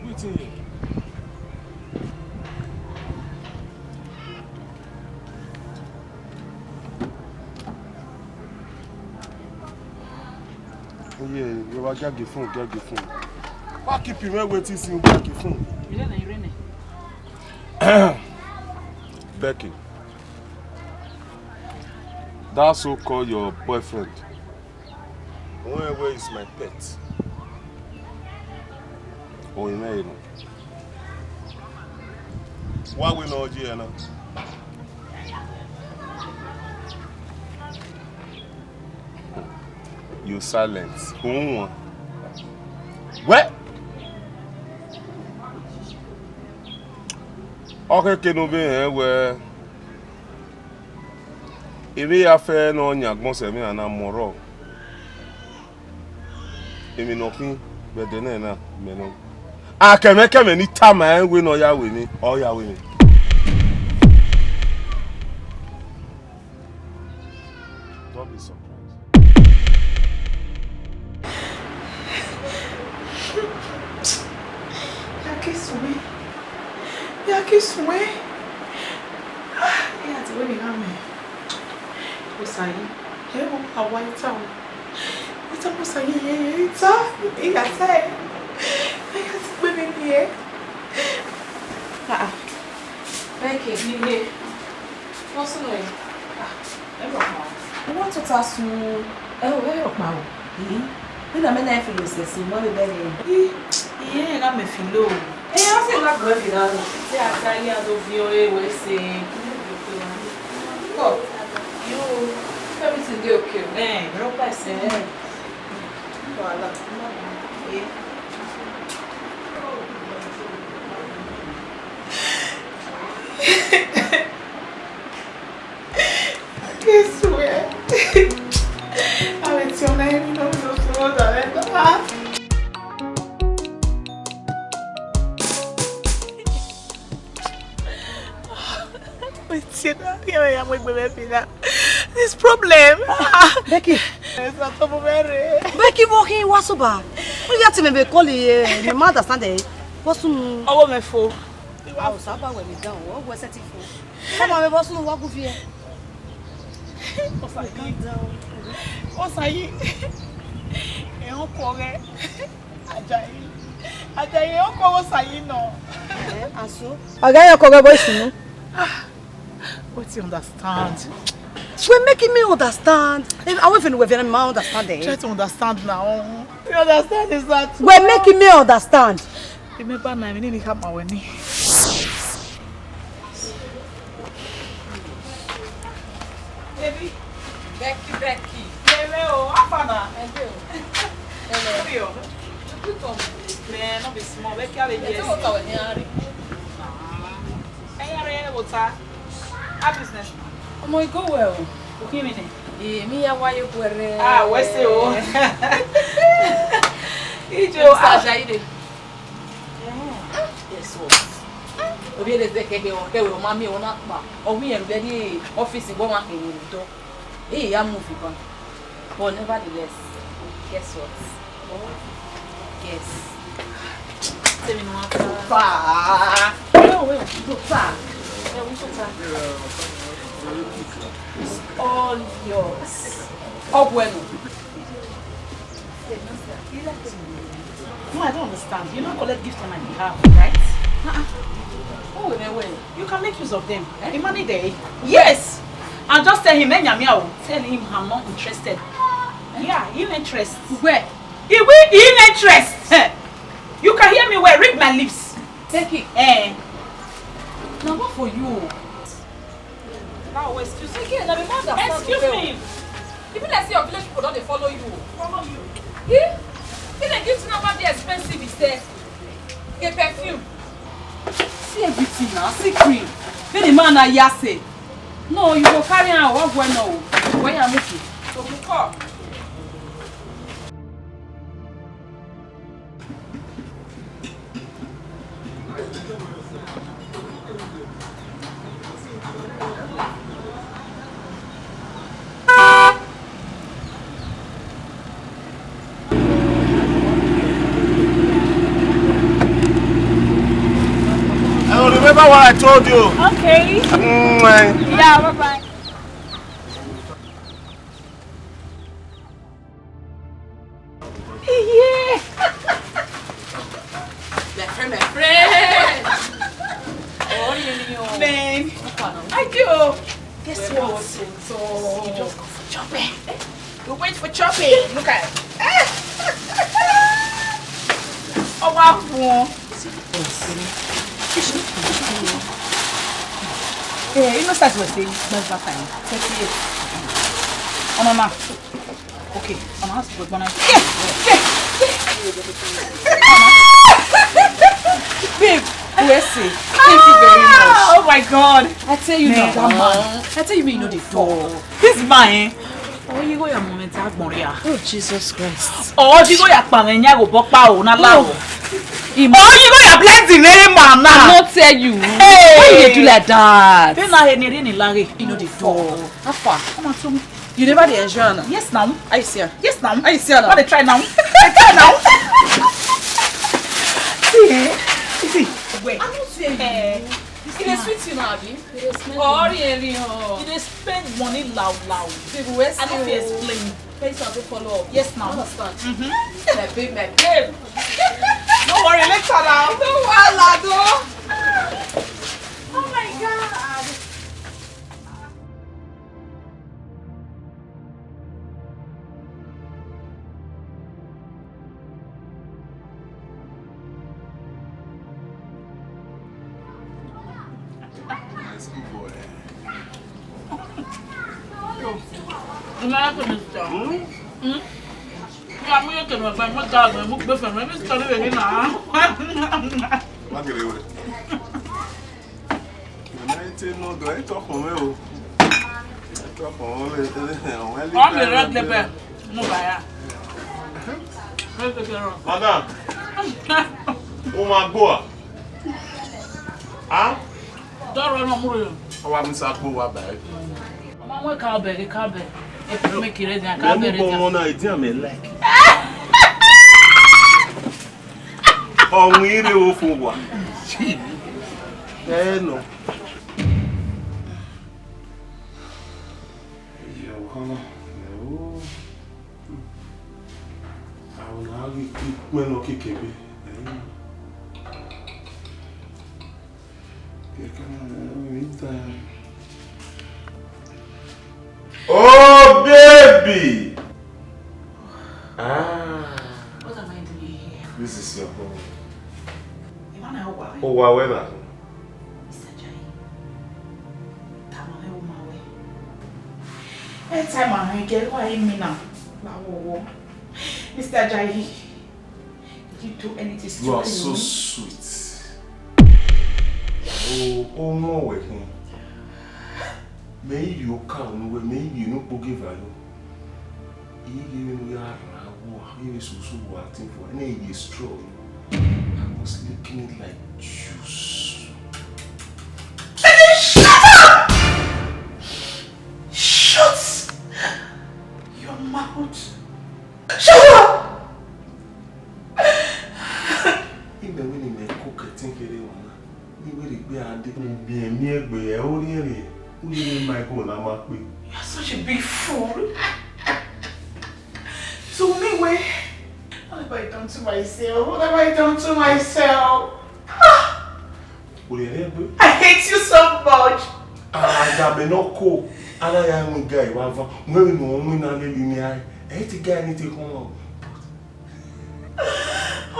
Wetin here? Oh yeah, we wa giagie phone, giagie phone. Wa keep him waiting since, giagie phone. Becky, that so-called your boyfriend, where is my pet? Oh, he made it. Wa wẹ ne ọ ye ẹre na? You silent. Uhunmwu. Wẹ, ọ khẹke ne u vbe rẹn wẹ, emwi ya fẹ ne ọ yan agbọn sẹ emwi na mu ọrọre. Emwi ne ọ khin vbe ẹdẹ nẹ na, mẹ nọ. A kẹmwẹ kẹmwẹ ni tama ẹn wẹ ne ọ ya ru emwi, ọ ya ru emwi. Don't be surprised. Ya ke suẹn. Ya ke suẹn. Ah, ya ti wẹ ne I gha mẹ. Osayi, ẹ o, a wa ita o. Ita mọ Osayi, ita, ita ta ẹ. Ita ti gbe mi ni ẹ. Ah, ah. Thank you. Ni he. What's the name? Ah, ẹ rọ kpa o. Wọ́n tún ta sun. Ẹ o, ẹ rọ kpa o. Ii, ina mẹ na filo sẹse, mọ vbe bẹghe. Ii, iye gha mẹ filo. Ẹ, ọ sẹ gha gbe filo na. Sẹ a ta ya do viọ e wẹ sẹ. Kọ, yo, everything dey okay. Ẹ, rọ pa sẹ. Wàhálà. Ẹ. I swear. I will tell my enemy not to know that I know her. Wetin na? Here I am with my baby now. This problem. Ah, Becky. Esa to mo mere. Becky, mo khin wa soba. Mo ya ti me be call ye, me ma understand eh. What's no? Ọwọ́ mi fo. A ò sábà wẹ̀ mí dáhùn, ó gbọ́ ẹsẹ̀ ti fò. Ọmọ mi bọ́ sínú wágùn fi ẹ. Osayi. Osayi. Ẹ̀hún kọ rẹ. Ajayi. Ajayi, ẹ̀hún kọ Osayi nọ. Ẹ, àṣọ. Ọ̀gá yẹn kọ rẹ bó ìsúnú. Wetin understand? We're making me understand. Eh, I won't even, we ma understand eh. Try to understand now. You understand is that? We're making me understand. Remember now, we need to come our knee. Baby, Becky, Becky. Hello, how far now? Hello. Hello. How are you? You come. Man, not be small. Becky, how are you? Yes. Ẹ̀yin ará ẹ wò ta. How business? Ọmọ, e go well. O khin mi nẹ? Ee, mi ya wa ye kuẹrẹ. Ah, wẹ se o. Ijo, Mister ah. Ajayi de. Yes, o. Ovbi ẹre zẹ kẹkẹ, ọ kẹvbe, ọ ma miẹn, ọ na kpa. Ọ wẹ irẹn rhie ọfisi vbe ọmwa kherhe vbe odọ. Ẹ i ya move ban. But nevertheless, guess what? Guess. Tell me no answer. Far. No, wait. So far. Yeah, we so far. It's all yours. Ọ wẹ nọ. No, I don't understand. You no collect gift on my behalf, right? Uh-uh. Oh, wait, wait, wait. You can make use of them. Eh? The money there. Yes. And just tell him, "Hey, Nyamia, oh, tell him I'm not interested." Yeah, he no interest. Where? He will, he no interest. Eh. You can hear me well. Read my lips. Take it. Eh. Now what for you? Now, excuse me. Again, I mean, understand. Excuse me. E be like say your village people don dey follow you. Follow you. Eh? He dey give thing wey dey expensive, he say. The perfume. See everything now. See cream. Then the man na ya say, "No, you go carry am. What going on? Where you looking?" So we call. I will remember what I told you. Okay. Mm, eh. Yeah, bye bye. Yeah. My friend, my friend. Oh, you know. Man, I do. Guess what? So, you just go for chopping. We went for chopping. Look at it. Oh, wow. Eh, you know, that's what I say. That's that time. Thirty-eight. Oh, mama. Okay, I'm ask for one. Yeah, yeah, yeah. Babe, U S A, thank you very much. Oh my God. I tell you now, that man. I tell you, me, you know the door. This man, eh? Oh, you go your moment, Agboria. Oh, Jesus Christ. Oh, you go your pamenya go bokpa o na la o. Oh, you go your blessing, eh, man. I not tell you. Hey. Why you dey do like that? Then I need any lare, you know the door. How far? Come on, to me. You never dey enjoy am now? Yes, now. I see am. Yes, now. I see am now. What dey try now? Dey try now. See, eh? You see? Wait. I don't see you. Eh. E dey sweet you now, abi? E dey smell. Oh, really, oh. E dey spend money loud, loud. People, where's I don't fit explain. Pay some follow up. Yes, now. Understand? Mm-hmm. My babe, my babe. No worry, later now. No wahala, though. Oh my God. Nice good boy. Ẹ ma kò ní sọ. Hmm? Hmm? Kí a mú yóò tẹ̀lé ọgbà mọ́ta ọgbà mú gbé fẹ̀mọ́, ẹbí sọ níbẹ̀ yìí náà. Má gèrè wẹ̀. Mama, ete no do, ete ọkọ mẹ o. Ete ọkọ mẹ o, ete ọkọ mẹ o. Ọ mi rẹ gẹbẹ, mo bá ya. Madam, o ma gbo a? Ah? Dọrọ na mu rẹ. Ọ wa mu sa gbo wa ba e. Ọmọ wọn ka ọbẹ, ka ọbẹ. E put me kire dia, ka ọbẹ re dia. Ọmọ na, e dia me like. Ọmọ ire wo fo wa. Ẹ nọ. Ìyàwó kan náà, ìyàwó. Àwọn náà rí pípẹ́ lọ kékeré. Ẹ̀yìn. Kẹ̀kẹ́ náà, ẹ̀yìn ta. Oh, baby! Ah. What am I doing here? This is your home. Emmanuel, why? Oh, why, where now? Mister Ajayi, tama mwẹ, ọ ma wẹ. Anytime I get what I mean now, la wo wo. Mister Ajayi, did you do anything stupid? You are so sweet. Oh, oh, no, we can. Mẹ i ye oka unu wẹ, mẹ i ye unu kpogieva yo. I ghi vbe ne u ya rhan vbọ, I vbe soso vbe a tin fo, ẹnẹ i ye straw yo. I was licking it like juice. Mahmoud. Shut up! Imẹ wẹ ne imẹ ko kẹtin kherhe emwa na, ne I wẹ rhie egbe a dee. Miẹn miẹn egbe, ẹ i rhiẹnrhiẹn, u rhie ma ego na ma kpe. You are such a big fool. To me, wait. What have I done to myself? What have I done to myself? Ah! Urhiẹnrhiẹn egbe. I hate you so much. Agbọn mẹ ne ọ ko, a na ya mu ga evba van, mu ẹmwẹ ne ọ winna lele inian, ẹ i te ga ne I te khọn.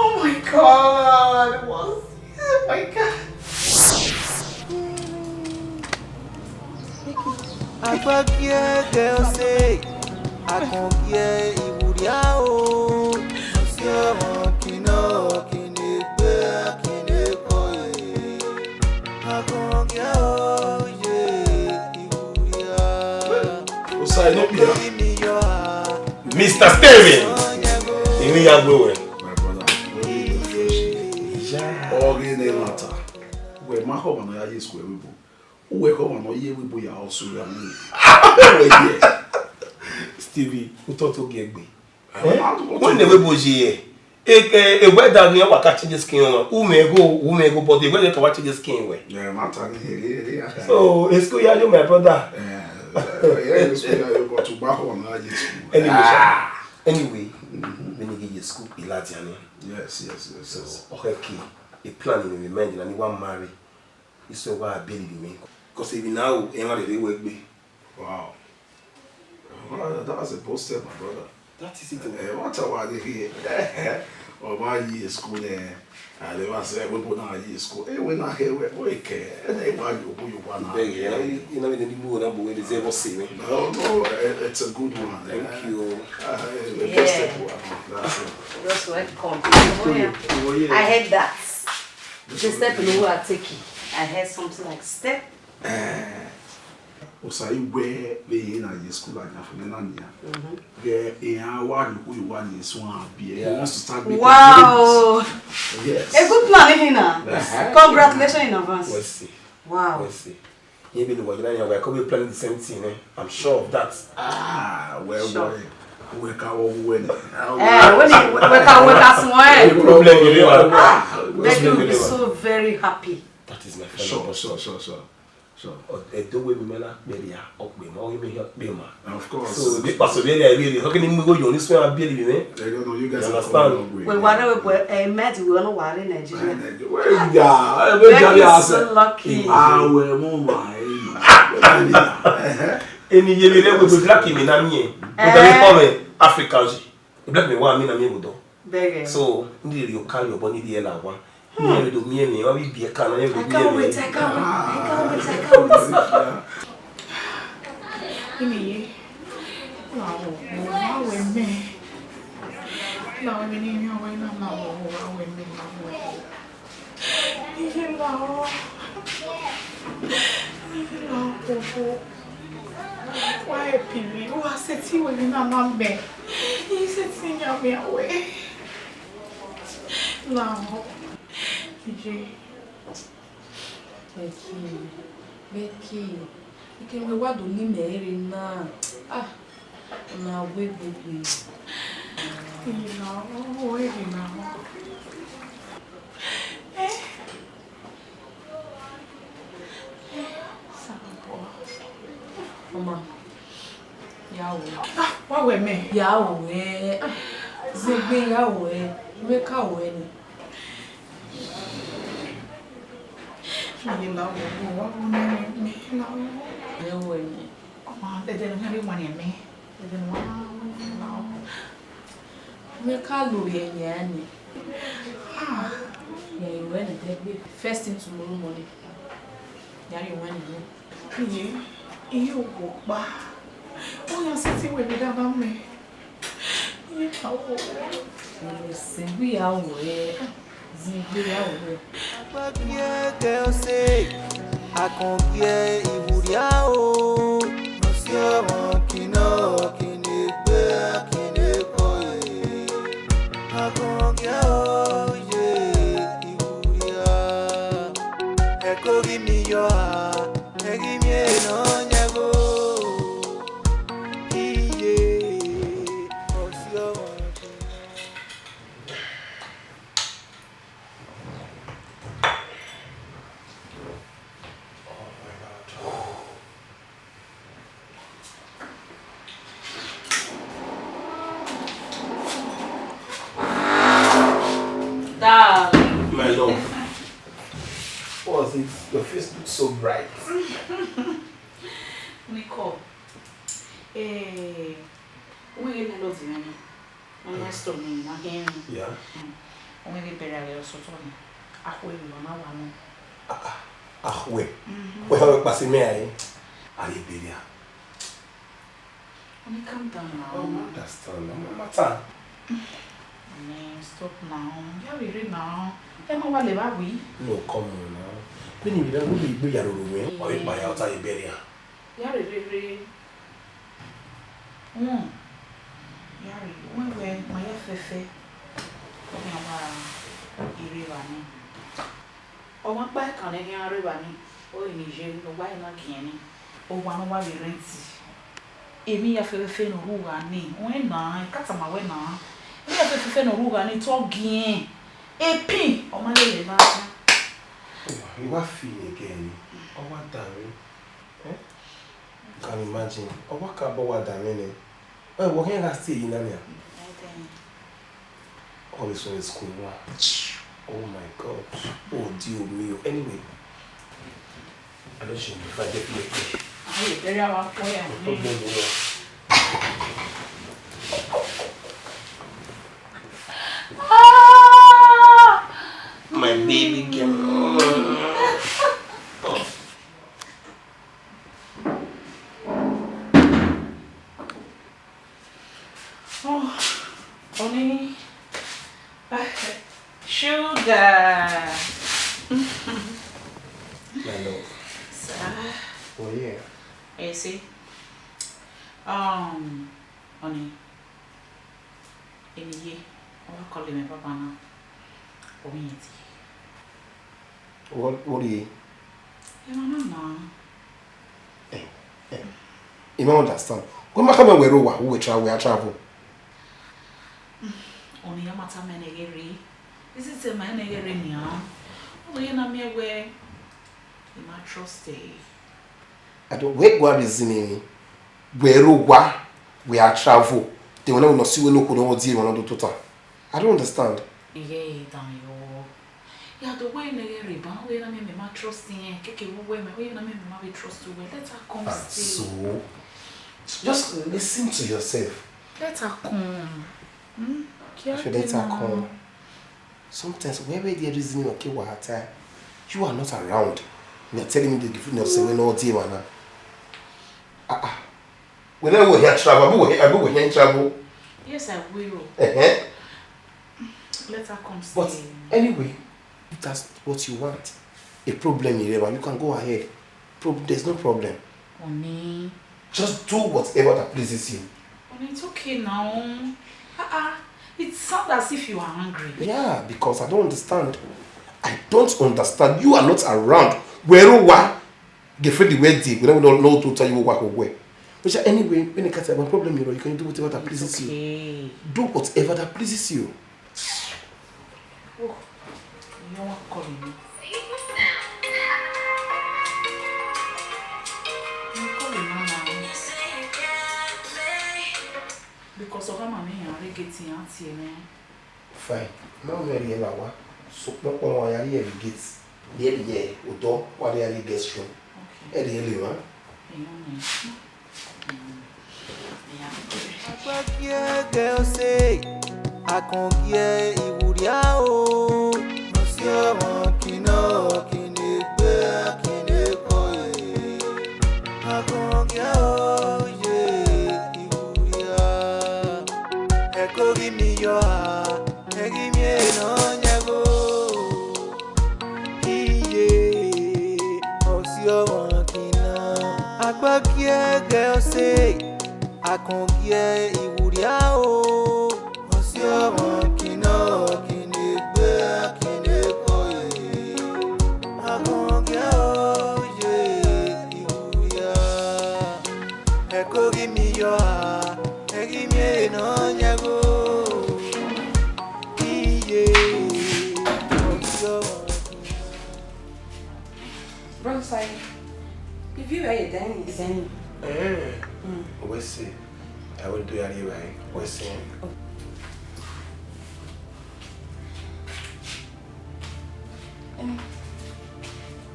Oh my God, what? Oh my God. Agbagie gẹ ọse, akọngiẹ iwurria o. Ọse ọmọ kinọ kinegbe kinekọ e. Akọngiẹ o ye iwurria. Osa, ẹ nọ kpia. Mister Steven, emwi ya gbe wẹ. My brother, what do you do fresh? Yeah. Ọghe ne ẹmwata, wẹ ma khọ ọmwa ne ọ ya ye school ẹvbo ebo. Uwẹ khọ ọmwa ne ọ ye ẹvbo ebo ya ọsẹ ura ni. Wẹ ye. Stevie, u tọ to gie gbe. Wẹ ne ẹvbo ebo ye. E, e, e weather ni wa ka change skin ọmwa. U mwẹ igho, u mwẹ igho, but e weather ka wa change skin wẹ. Yeah, ma ta ni here, here, here. So, e school ya yo, my brother. Eh, eh, eh, school ya yo, but u gba khọ na ye school. Anyway, sha. Anyway, vbene I ghi ye school, I ladian nian. Yes, yes, yes, yes. So, ọ khẹ ke, e plan in my mind na ni wa marry. Iso wa biẹ lele mwẹ. 'Cause emwi na ru, emwa rere wẹ gbe. Wow. Well, that's a bold step, my brother. That is it. Eh, what I want to hear. Ọ ma ye school nẹ. A lè wá sẹ, wẹ bọ na ye school. Eh, wẹ na hẹ wẹ, wẹ kẹ. Ẹ na wa yo, wẹ yo wa na. Bẹ́ẹ̀ ni, ẹ na mi ni lu na bo wẹ de zẹ bọ se mi. No, no, eh, it's a good one. Thank you. Uh, eh, Yeah. Step one. That's it. Just welcome. Oh, yeah. I heard that. The step in the way I take it. I heard something like step. Eh, Osa, I wẹ vbe iran ye school ladian fo nẹ na nian. Ghẹ iran wa rhie okhuo ye owa ni, so iran biẹ. He wants to start making Wow. Yes. A good plan, isn't it? Uh-huh. Congratulations in advance. Wẹ se. Wow. Wẹ se. Ye be the one, you know, we could be planning the same thing, eh? I'm sure of that. Ah, well, Sure. Boy. Wẹ ka wọ wẹ ni. Eh, wẹ ni, wẹ ka, wẹ ka sun, eh. No problem, you know. Ah, Becky will be so very happy. That is my friend. Sure, sure, sure, sure. Sure. Ọ, ẹdẹ wẹ mi mẹ na kpẹria, ọ kpe ma, ọ ghi mẹ hia kpe ma. Of course. So, bi pastor bi ẹre, ẹre, ọ kini mu igho yọ ni suẹn a biẹ ni mẹ. I don't know, you guys You are understand? Coming up with Wẹ wa rẹ wẹ bọ ẹ mẹ ti wẹ ọnọ wa rẹ Nigeria. Wẹ ya, ẹ bẹ Becky jẹ is so lucky. Awẹ mo ma ẹ. Eni ye mi rẹ wẹ black mi na mi ẹ. Mo ta mi Eh. Kọ mẹ Africa ji. Black mi wa mi na mi ẹ wẹ dọ. Bẹghe. So, ni rhie oka ye obọ ni rhie la wa. Ni rhie do miẹn mẹ, wa bi biẹ ka na, ni rhie do I can't miẹn mẹ. Wait, I can't wait, I can't wait, I can't wait. Imi ye, la wo, wo, wa wẹ mẹ. La wẹ mẹ ni mi wẹ na, la wo, wo, wa wẹ mẹ, la wẹ. Iye la o. Iye la o, wo, wo. Wa help me, wa sẹtin wẹ mẹ na na mẹ. Iye sẹtin ya mẹ wẹ. Lahọ. Iye. Becky, Becky, ike wẹ wa do ni mẹ rre na. Ah, na wẹ gbegbe. Ina, oh, ina. Eh? Eh, Sambua. Ọma, ya o. Ah, wa wẹ mẹ. Ya o, eh. Ah, zegbe ya o, eh. Mẹ ka o, eh, ni. Iye la wẹ, wa wẹ mẹ, mẹ la wẹ. Ẹ wẹ mẹ. Ọma, dede ne ọ rhie wan mẹ. Dede ne ọ rhie wan. Mẹ ka lo vbe ẹyẹn nẹ. Ah, ya rhie wan nẹ dẹgbe. First thing tomorrow morning. Ya rhie wan nẹ. Iye, iye okhuo kpa. Ọ ya sẹtin wẹ vbe dada mẹ. Iye ka wẹ. Sẹgbe ya wẹ. Zin igbeyawo rẹ. Akọngiẹ gẹ ọse, akọngiẹ iwurria o. Ọse ọmọ kinọ kinegbe kinekọ e. Akọngiẹ o ye iwurria. Ẹko ghi mi yọ a, ẹ ghi miẹn nọ yan ẹvbo. Iye. Your face looks so bright. Nicole, eh, wẹ ghe landlord mwẹ ni, ọ na store ni, na khian emwi. Yeah. Mm. Wẹ ghe bẹrẹ ghe ọsọtọ ni, akhuẹ emwi ọ na wa nọ. Ah, ah, akhuẹ. Mhm. Wẹ họn kpasi mẹ a re? A re bẹrẹ a. Honey, calm down now. Oh, I understand. No matter. Man, stop now. Ya vbe rre now. Ẹ ma wa lẹ evba wẹ. No, come on now. Vbene I vbe rre, vbe I gbe ya roro mwẹ, ọ vbe kpa ya ọta ye bẹrẹ a. Ya rre rre. Hmm. Ya rre. Wẹ wẹ, ma ya fẹfẹ. Ọ khian wa rre evba ni. Ọmwa ọkpa ẹkan ne khian rre evba ni, ọ re ne iye ne uwa na giẹn ni, owa ne uwa vbe rent. Emwi ya fẹfẹfẹ ne ọ rre ugha ni, wẹ na, I ka tama wẹ na. Emwi ya fẹfẹfẹ ne ọ rre ugha ni, te ọ giẹn. Epin, ọ ma lele evba khian. I wa fi ne ẹgẹ ni, ọ wa danmwẹ. Eh? You can imagine, ọ wa ka bọ wa danmwẹ nẹ. Ẹ, wọ khian gha si eyi na nian? Ọ vbe sunu school wa. Oh my God. Oh, Dio mio. Anyway, I don't show you if I get you. Aye, very our prayer. No problem, bro. Ah! My baby girl. Oh. Oh, honey. Sugar. My love. Sir. Oh, yeah. You see? Um, honey. Eni ye, ọ wa call mwẹ papa na. Ọ vbe yẹn tie. What, what do you? Emwa na na. Eh, eh. I don't understand. Wẹ ma khama wẹ rre owa, wẹ travel, wẹ a travel. Ọni ya ma tama ẹnẹ ghe rre. Is it say ma ẹnẹ ghe rre nian? Ọ vbe ye na miẹn wẹ, I ma trust e. I don't, wẹ gua reason ni. Wẹ rre owa, wẹ a travel. Then wẹ na wẹ nọ si wẹ ne okhuo ne ọ die emwa na do tota. I don't understand. Iye, dan yo. Ya do wẹ ne ghẹ rre ban, wẹ na miẹn mẹ ma trust irẹn, keke vbe uwẹ mẹ, wẹ na miẹn mẹ ma vbe trust uwẹ. Let her come stay. And so, just listen to yourself. Let her come. Hmm? I should let her come. Sometimes, wherever the reason you okay, what time you are not around, you are telling me the different of seven or day, man. Ah, ah. Whenever we here travel, I be we here travel. Yes, I will. Uh-huh. Let her come stay. But anyway, if that's what you want, a problem, you can go ahead. Prob-, there's no problem. Honey. Just do whatever that pleases you. Honey, it's okay now. Uh-uh. It sounds as if you are angry. Yeah, because I don't understand. I don't understand. You are not around. Where you are? Girlfriend, where dey? We don't know to tell you what we. But yeah, anyway, when it comes to my problem, you know, you can do whatever that pleases you. It's okay. Do whatever that pleases you. Oh, you want call me? You call me now. Because of my money, I get it. Fine. Ma mwẹ rhie la owa. Sokpan ọkpọnmwẹ wa ya rrie vbe gate. Rhie rrie odọ, wa rhie rrie guest room. Okay. Ẹ rhie le mwa. Amen. Amen. Yeah. Akpọkiẹgẹ ọse, akọngiẹ iwurria o. Ọsiọmọ kinọ kinegbe kinekọ e. Akọngiẹ oye iwurria. Ẹko ghi miẹn yọ a, ẹ ghi miẹn ne ọ yan ẹvbo. Iye, ọsiọmọ kinọ. Akpọkiẹgẹ ọse, akọngiẹ iwurria o. Ọsiọmọ kinọ kinegbe kinekọ e. Akọngiẹ oye iwurria. Ẹko ghi miẹn yọ a, ẹ ghi miẹn ne ọ yan ẹvbo. Iye, ọsiọmọ kinọ. Brother Saheed, if you were a dining, is any? Eh. Mm. Wẹ sẹ, I will do it right. Wẹ sẹ. Oh. Eh,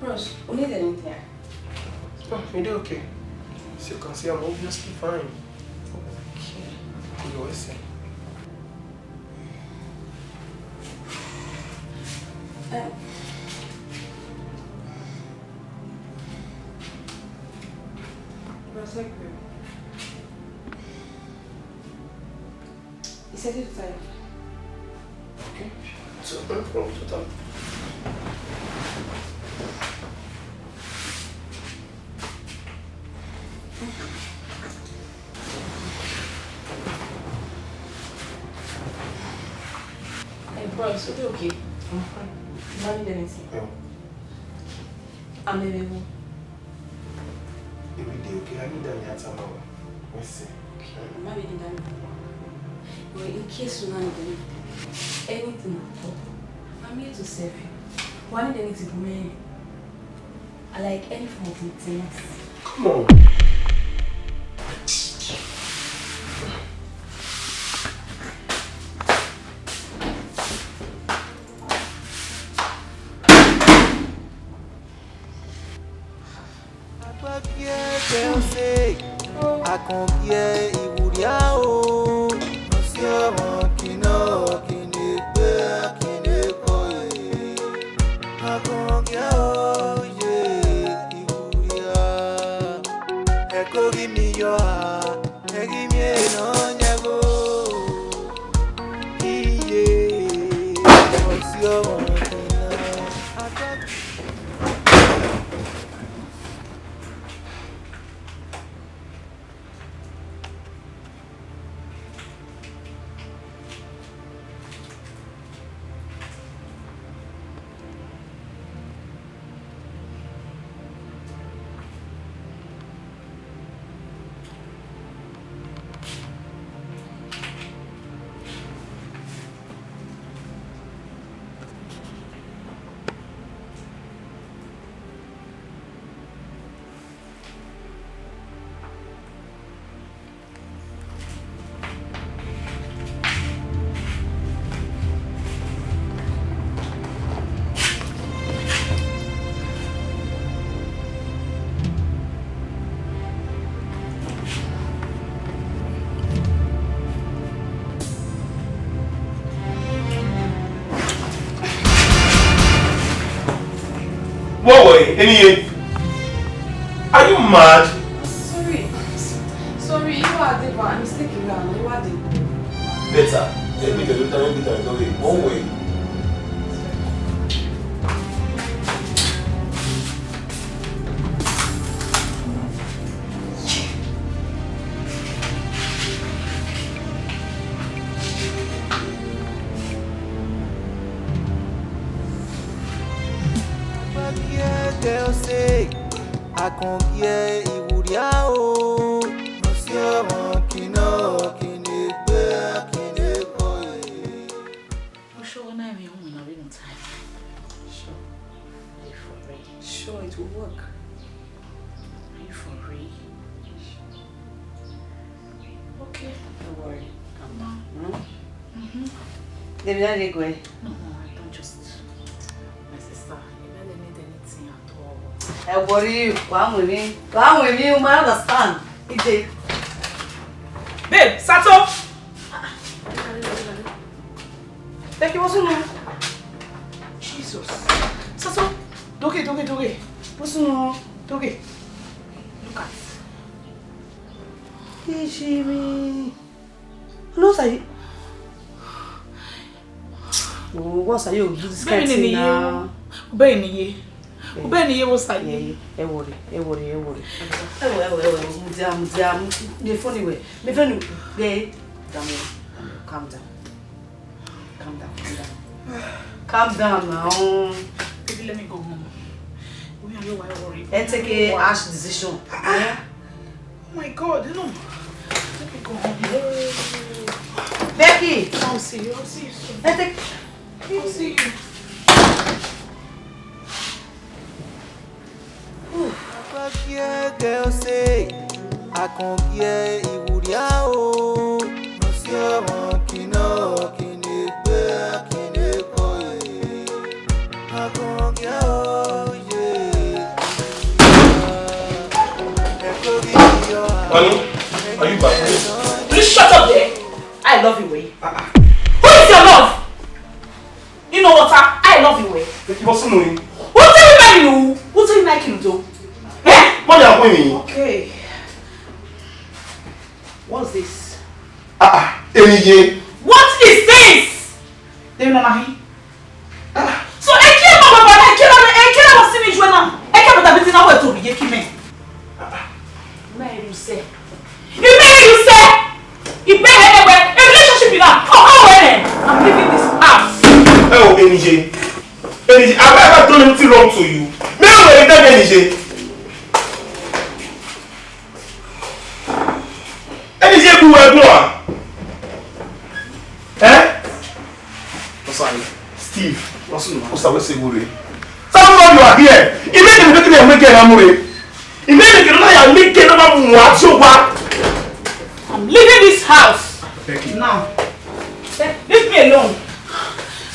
bros, You need anything? No, you dey okay. As you can see, I'm obviously fine. Okay. You're welcome. Um, Bro, thank you. He said it fine. Okay. So, no problem, no problem. Hey, bro, so you okay? I'm fine. You don't need anything? No. I'm available. Every day, okay? I need that answer, mama. What's it? Okay, I'm not reading that. But in case you need anything, anything at all, I'm here to serve you. Why need anything from me? I like any form of maintenance. Come on. Akpọkiẹ kẹ ọ se, akọnkiẹ iwuria o. Ọsi ọmọ kinọ, kinegbe, kinekọ e. Akọnkiẹ o ye iwuria. Ẹko ghi mi yọ a, ẹ ghi miẹn nọ yan ẹvbo. Iye, ọsi ọmọ kinọ. What way? Any? Are you mad? Sorry. Sorry, you are the one. I'm mistaken. You are the one. Better. Let me tell you, let me tell you, don't worry. One way. Akọngiẹ iwuria o, ọsi ọmọ kinọ, kinegbe, kinekọ e. Sure, na me own na we no time. Sure. Dey for real. Sure, it will work. Are you for real? Okay. Don't worry. Calm down. Hmm? Mm-hmm. Dem don't dey go, eh? No, no, I don't just. My sister, you don't need anything at all. I worry you. Wa mu mi. Wa mu mi. You might understand. Ije. Babe, Sato. Thank you, what's wrong? Jesus. Sato, doge, doge, doge. What's wrong? Doge. Look at. Ishimi. No, sir. Oh, what's, are you do this kind of thing now? Bẹ́ẹ̀ ni ye. Bẹ́ẹ̀ ni ye, what's that? Yeah, yeah. Ẹ worry, ẹ worry, ẹ worry. Ẹ wo, ẹ wo, ẹ wo, mudia, mudia, mu, me funny way. Me funny way. Calm down, calm down. Calm down, calm down. Calm down now. Baby, let me go home. Why are you worried? Ẹ take a harsh decision. Eh? Oh my God, no. Let me go home. Becky! I'll see you. I'll see you soon. Ẹ take. I'll see you. Akọngiẹ kẹ ọ se, akọngiẹ iwuria o, ọsi ọmọ kinọ, kinegbe, kinekọ e. Akọngiẹ o ye. Love you, way. Who is your love? You know what? I, I love you, way. Thank you for summoning. Who tell you that you? Who tell you like you do? Eh? What are you doing? Okay. What's this? Ah, ah, Enije. What is this? They know nothing. So, eke ma baba na, eke na, eke na wa si mi ju na. Eke baba bi ti na we to ye ki me. Me you say. You me you say. You be here where a relationship you now. Oh, oh, where? I'm leaving this house. Oh, Enije. Enije, have I ever done anything wrong to you? Me, where is that Enije? Enije, who were you? Eh? What's up? Steve, what's up? What's up? What's up? Tell me why you are here. Imagine making a make a mure. Imagine making a make a mure. I'm leaving this house. Becky. Now. Leave me alone.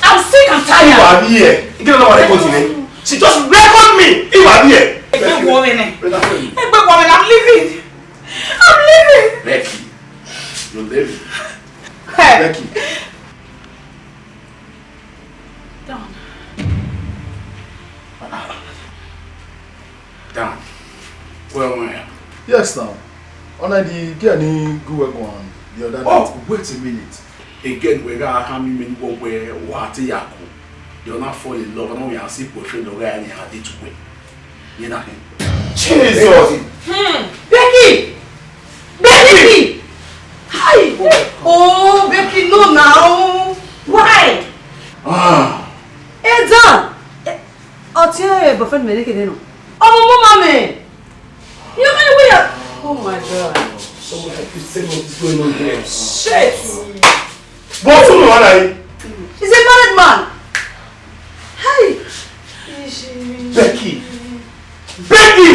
I'm sick and tired. You are here. You don't know what I continue. She just record me. You are here. Egbe wo mi nẹ. Egbe wo mi nẹ. I'm leaving. I'm leaving. Becky, you're leaving. Hey. Becky. Down. Down. Well, well. Yes, now. Only the girl ni good work on the other night. Oh, wait a minute. Again, we got how many men go where what ya go. You're not fall in love, and we are sick with friend of guy and you had it to win. You know him. Jesus! Hmm. Becky! Becky! Hi! Oh, Becky, no now. Why? Ah. Edan! Eh, ọtí ẹ boyfriend mẹ ne kede nọ. Ọmọ mọ ma mẹ. You can't wait. Oh my God. So what is going on here? Shit! But who know that? He's a married man. Hi. Becky. Becky!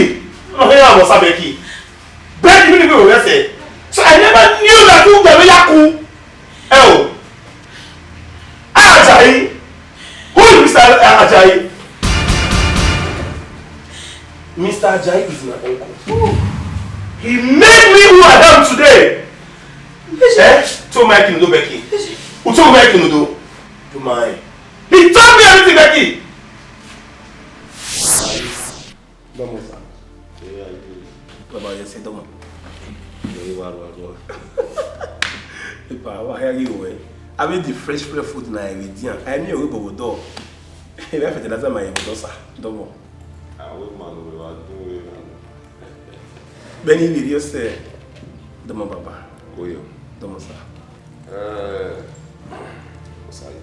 No, here I was, Becky. Becky, you didn't go, so I never knew that you were Yaku. Oh. Ajayi. Who is Mister Ajayi? Mister Ajayi is my uncle. He made me who I am today. Eh? To my kingdom, Becky. To my kingdom. Do my. He taught me everything, Becky. Domo sa. Baba, yes, domo. Very well, well, well. Epa, wa ya gi we. Abi the fresh, fresh food na evidian. I need a bobo do. Ebe fertilizer ma evidian sa. Domo. Awe ma no wa do we na. Beni video se. Domo baba. Koyo. Domo sa. Eh, Osayi,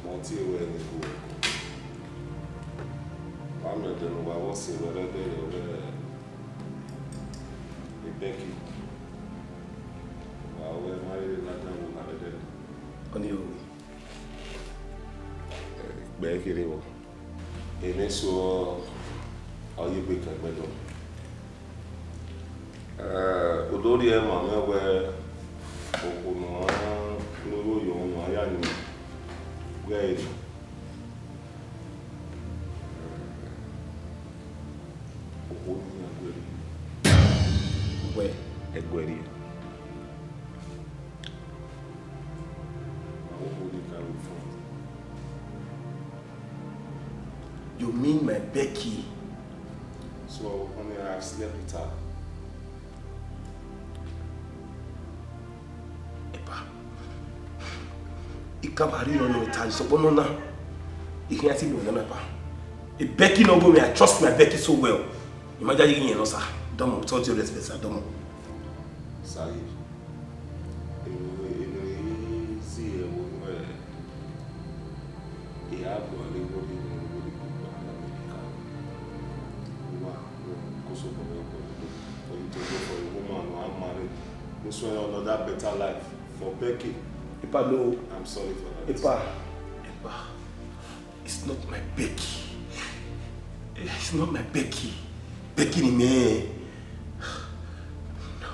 mẹ ọtẹn ruẹ ne I gu wẹ. Wa miẹn ẹdẹ ne uwa vbe ọse ruẹ rre ẹdẹrriọ wẹ Becky, wa wẹ ma rhirhi na dan vbe una vbe ẹdẹrriọ. Ọni o. Gbe kherhe vbọ. Emwi eso ọ ye egbe kan ẹgbẹdọn. Eh, odorhiẹ ma mwẹ wẹ okhuo ne ọ rhan ne u ru oyo ọmwa ya ni ghẹ ẹre. Okhuo ni iran gu ẹre. Wẹ? Ẹ gu ẹre. Okhuo ni ka ru fun. You mean my Becky? So, honey, I have slept with her. Epa. I ka ba rhie ọnọ ta, I sọkpọ nọ na. I khian si do na, epa. E Becky no go me, I trust my Becky so well. I ma ja yi yin nọ, sir. Domo, with all due respect, sir, domo. Saheed, eno, eno I si ẹvbo nuẹn, I gha gualọ igho rhie ne I rre igho rhie kugbe America. Uwa, ko sokpan mwẹ obọ, for you to go for a woman who are married, who swear another better life for Becky. Epa, no. I'm sorry for that. Epa. Epa. It's not my Becky. It's not my Becky. Becky ni mẹ. No.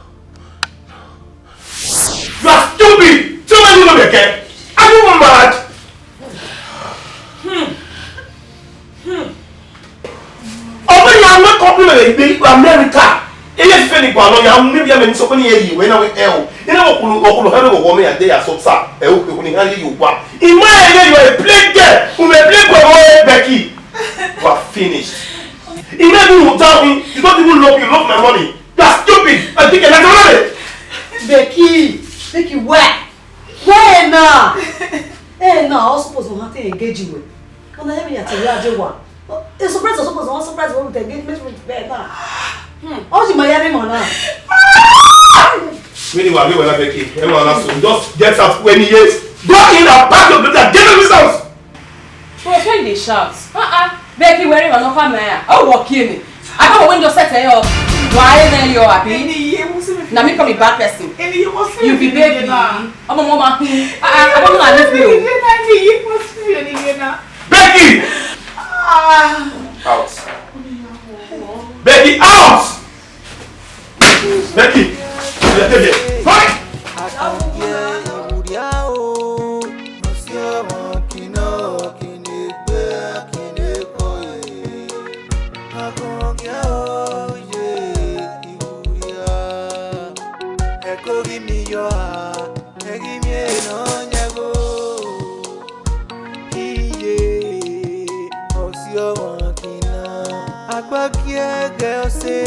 No. You are stupid! Tell me you know Becky. Are you mad? Hmm. Hmm. Ọmọ ya mẹ compliment be America. Eye fẹ ni gba lọ ya mi bi ame ni sọ pé ni ye yi we na we ẹ o. Ina okulu okulu hẹn vbe ghọghọ mẹ ya de ya sọ sa, ẹ okulu ni hẹn ye yo wa. Ima ẹ ye you are a plain girl, u mẹ plain boy boy Becky. You are finished. Ima ẹ you down, you don't even love, you love my money. You are stupid. I think I like money. Becky, Becky, why? Why na? Eh, na, I suppose to have to engage you. Ọna ya vbe ya te ya je wa. E surprise, I suppose to surprise you with engagement ring bẹẹ na. Hmm. Ọ ji ma ya ne ma na. Meanwhile, we were like, "Becky, everyone has to just get out when he is. Go in and pack your clothes and get out of this house." Bro, why you dey shout? Uh-uh. Becky, where you no come here? Oh, walk in. I come when you set her up. Why then you happy? Now me come a bad person. You be baby. Ọmọ mo ma kun. Ah, ah, I don't know this way. Becky! Out. Becky, out! Becky! Fine! Ẹko ghi miẹn iyọ a, ẹ ghi miẹn Nọyaẹnmwa o. Iye, ọ si ọmwa kin na. Akpa gie ẹghẹ ọse,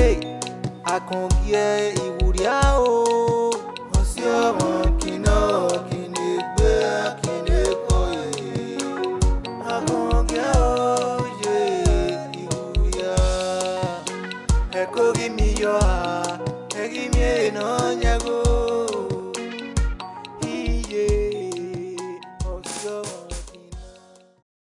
akọn gie iwurria o. Ọ si ọmwa kin na, kin egbe, kin ekọ ye. Akọn gie oye iwurria. Ẹko ghi miẹn iyọ a, ẹ ghi miẹn Nọyaẹnmwa o.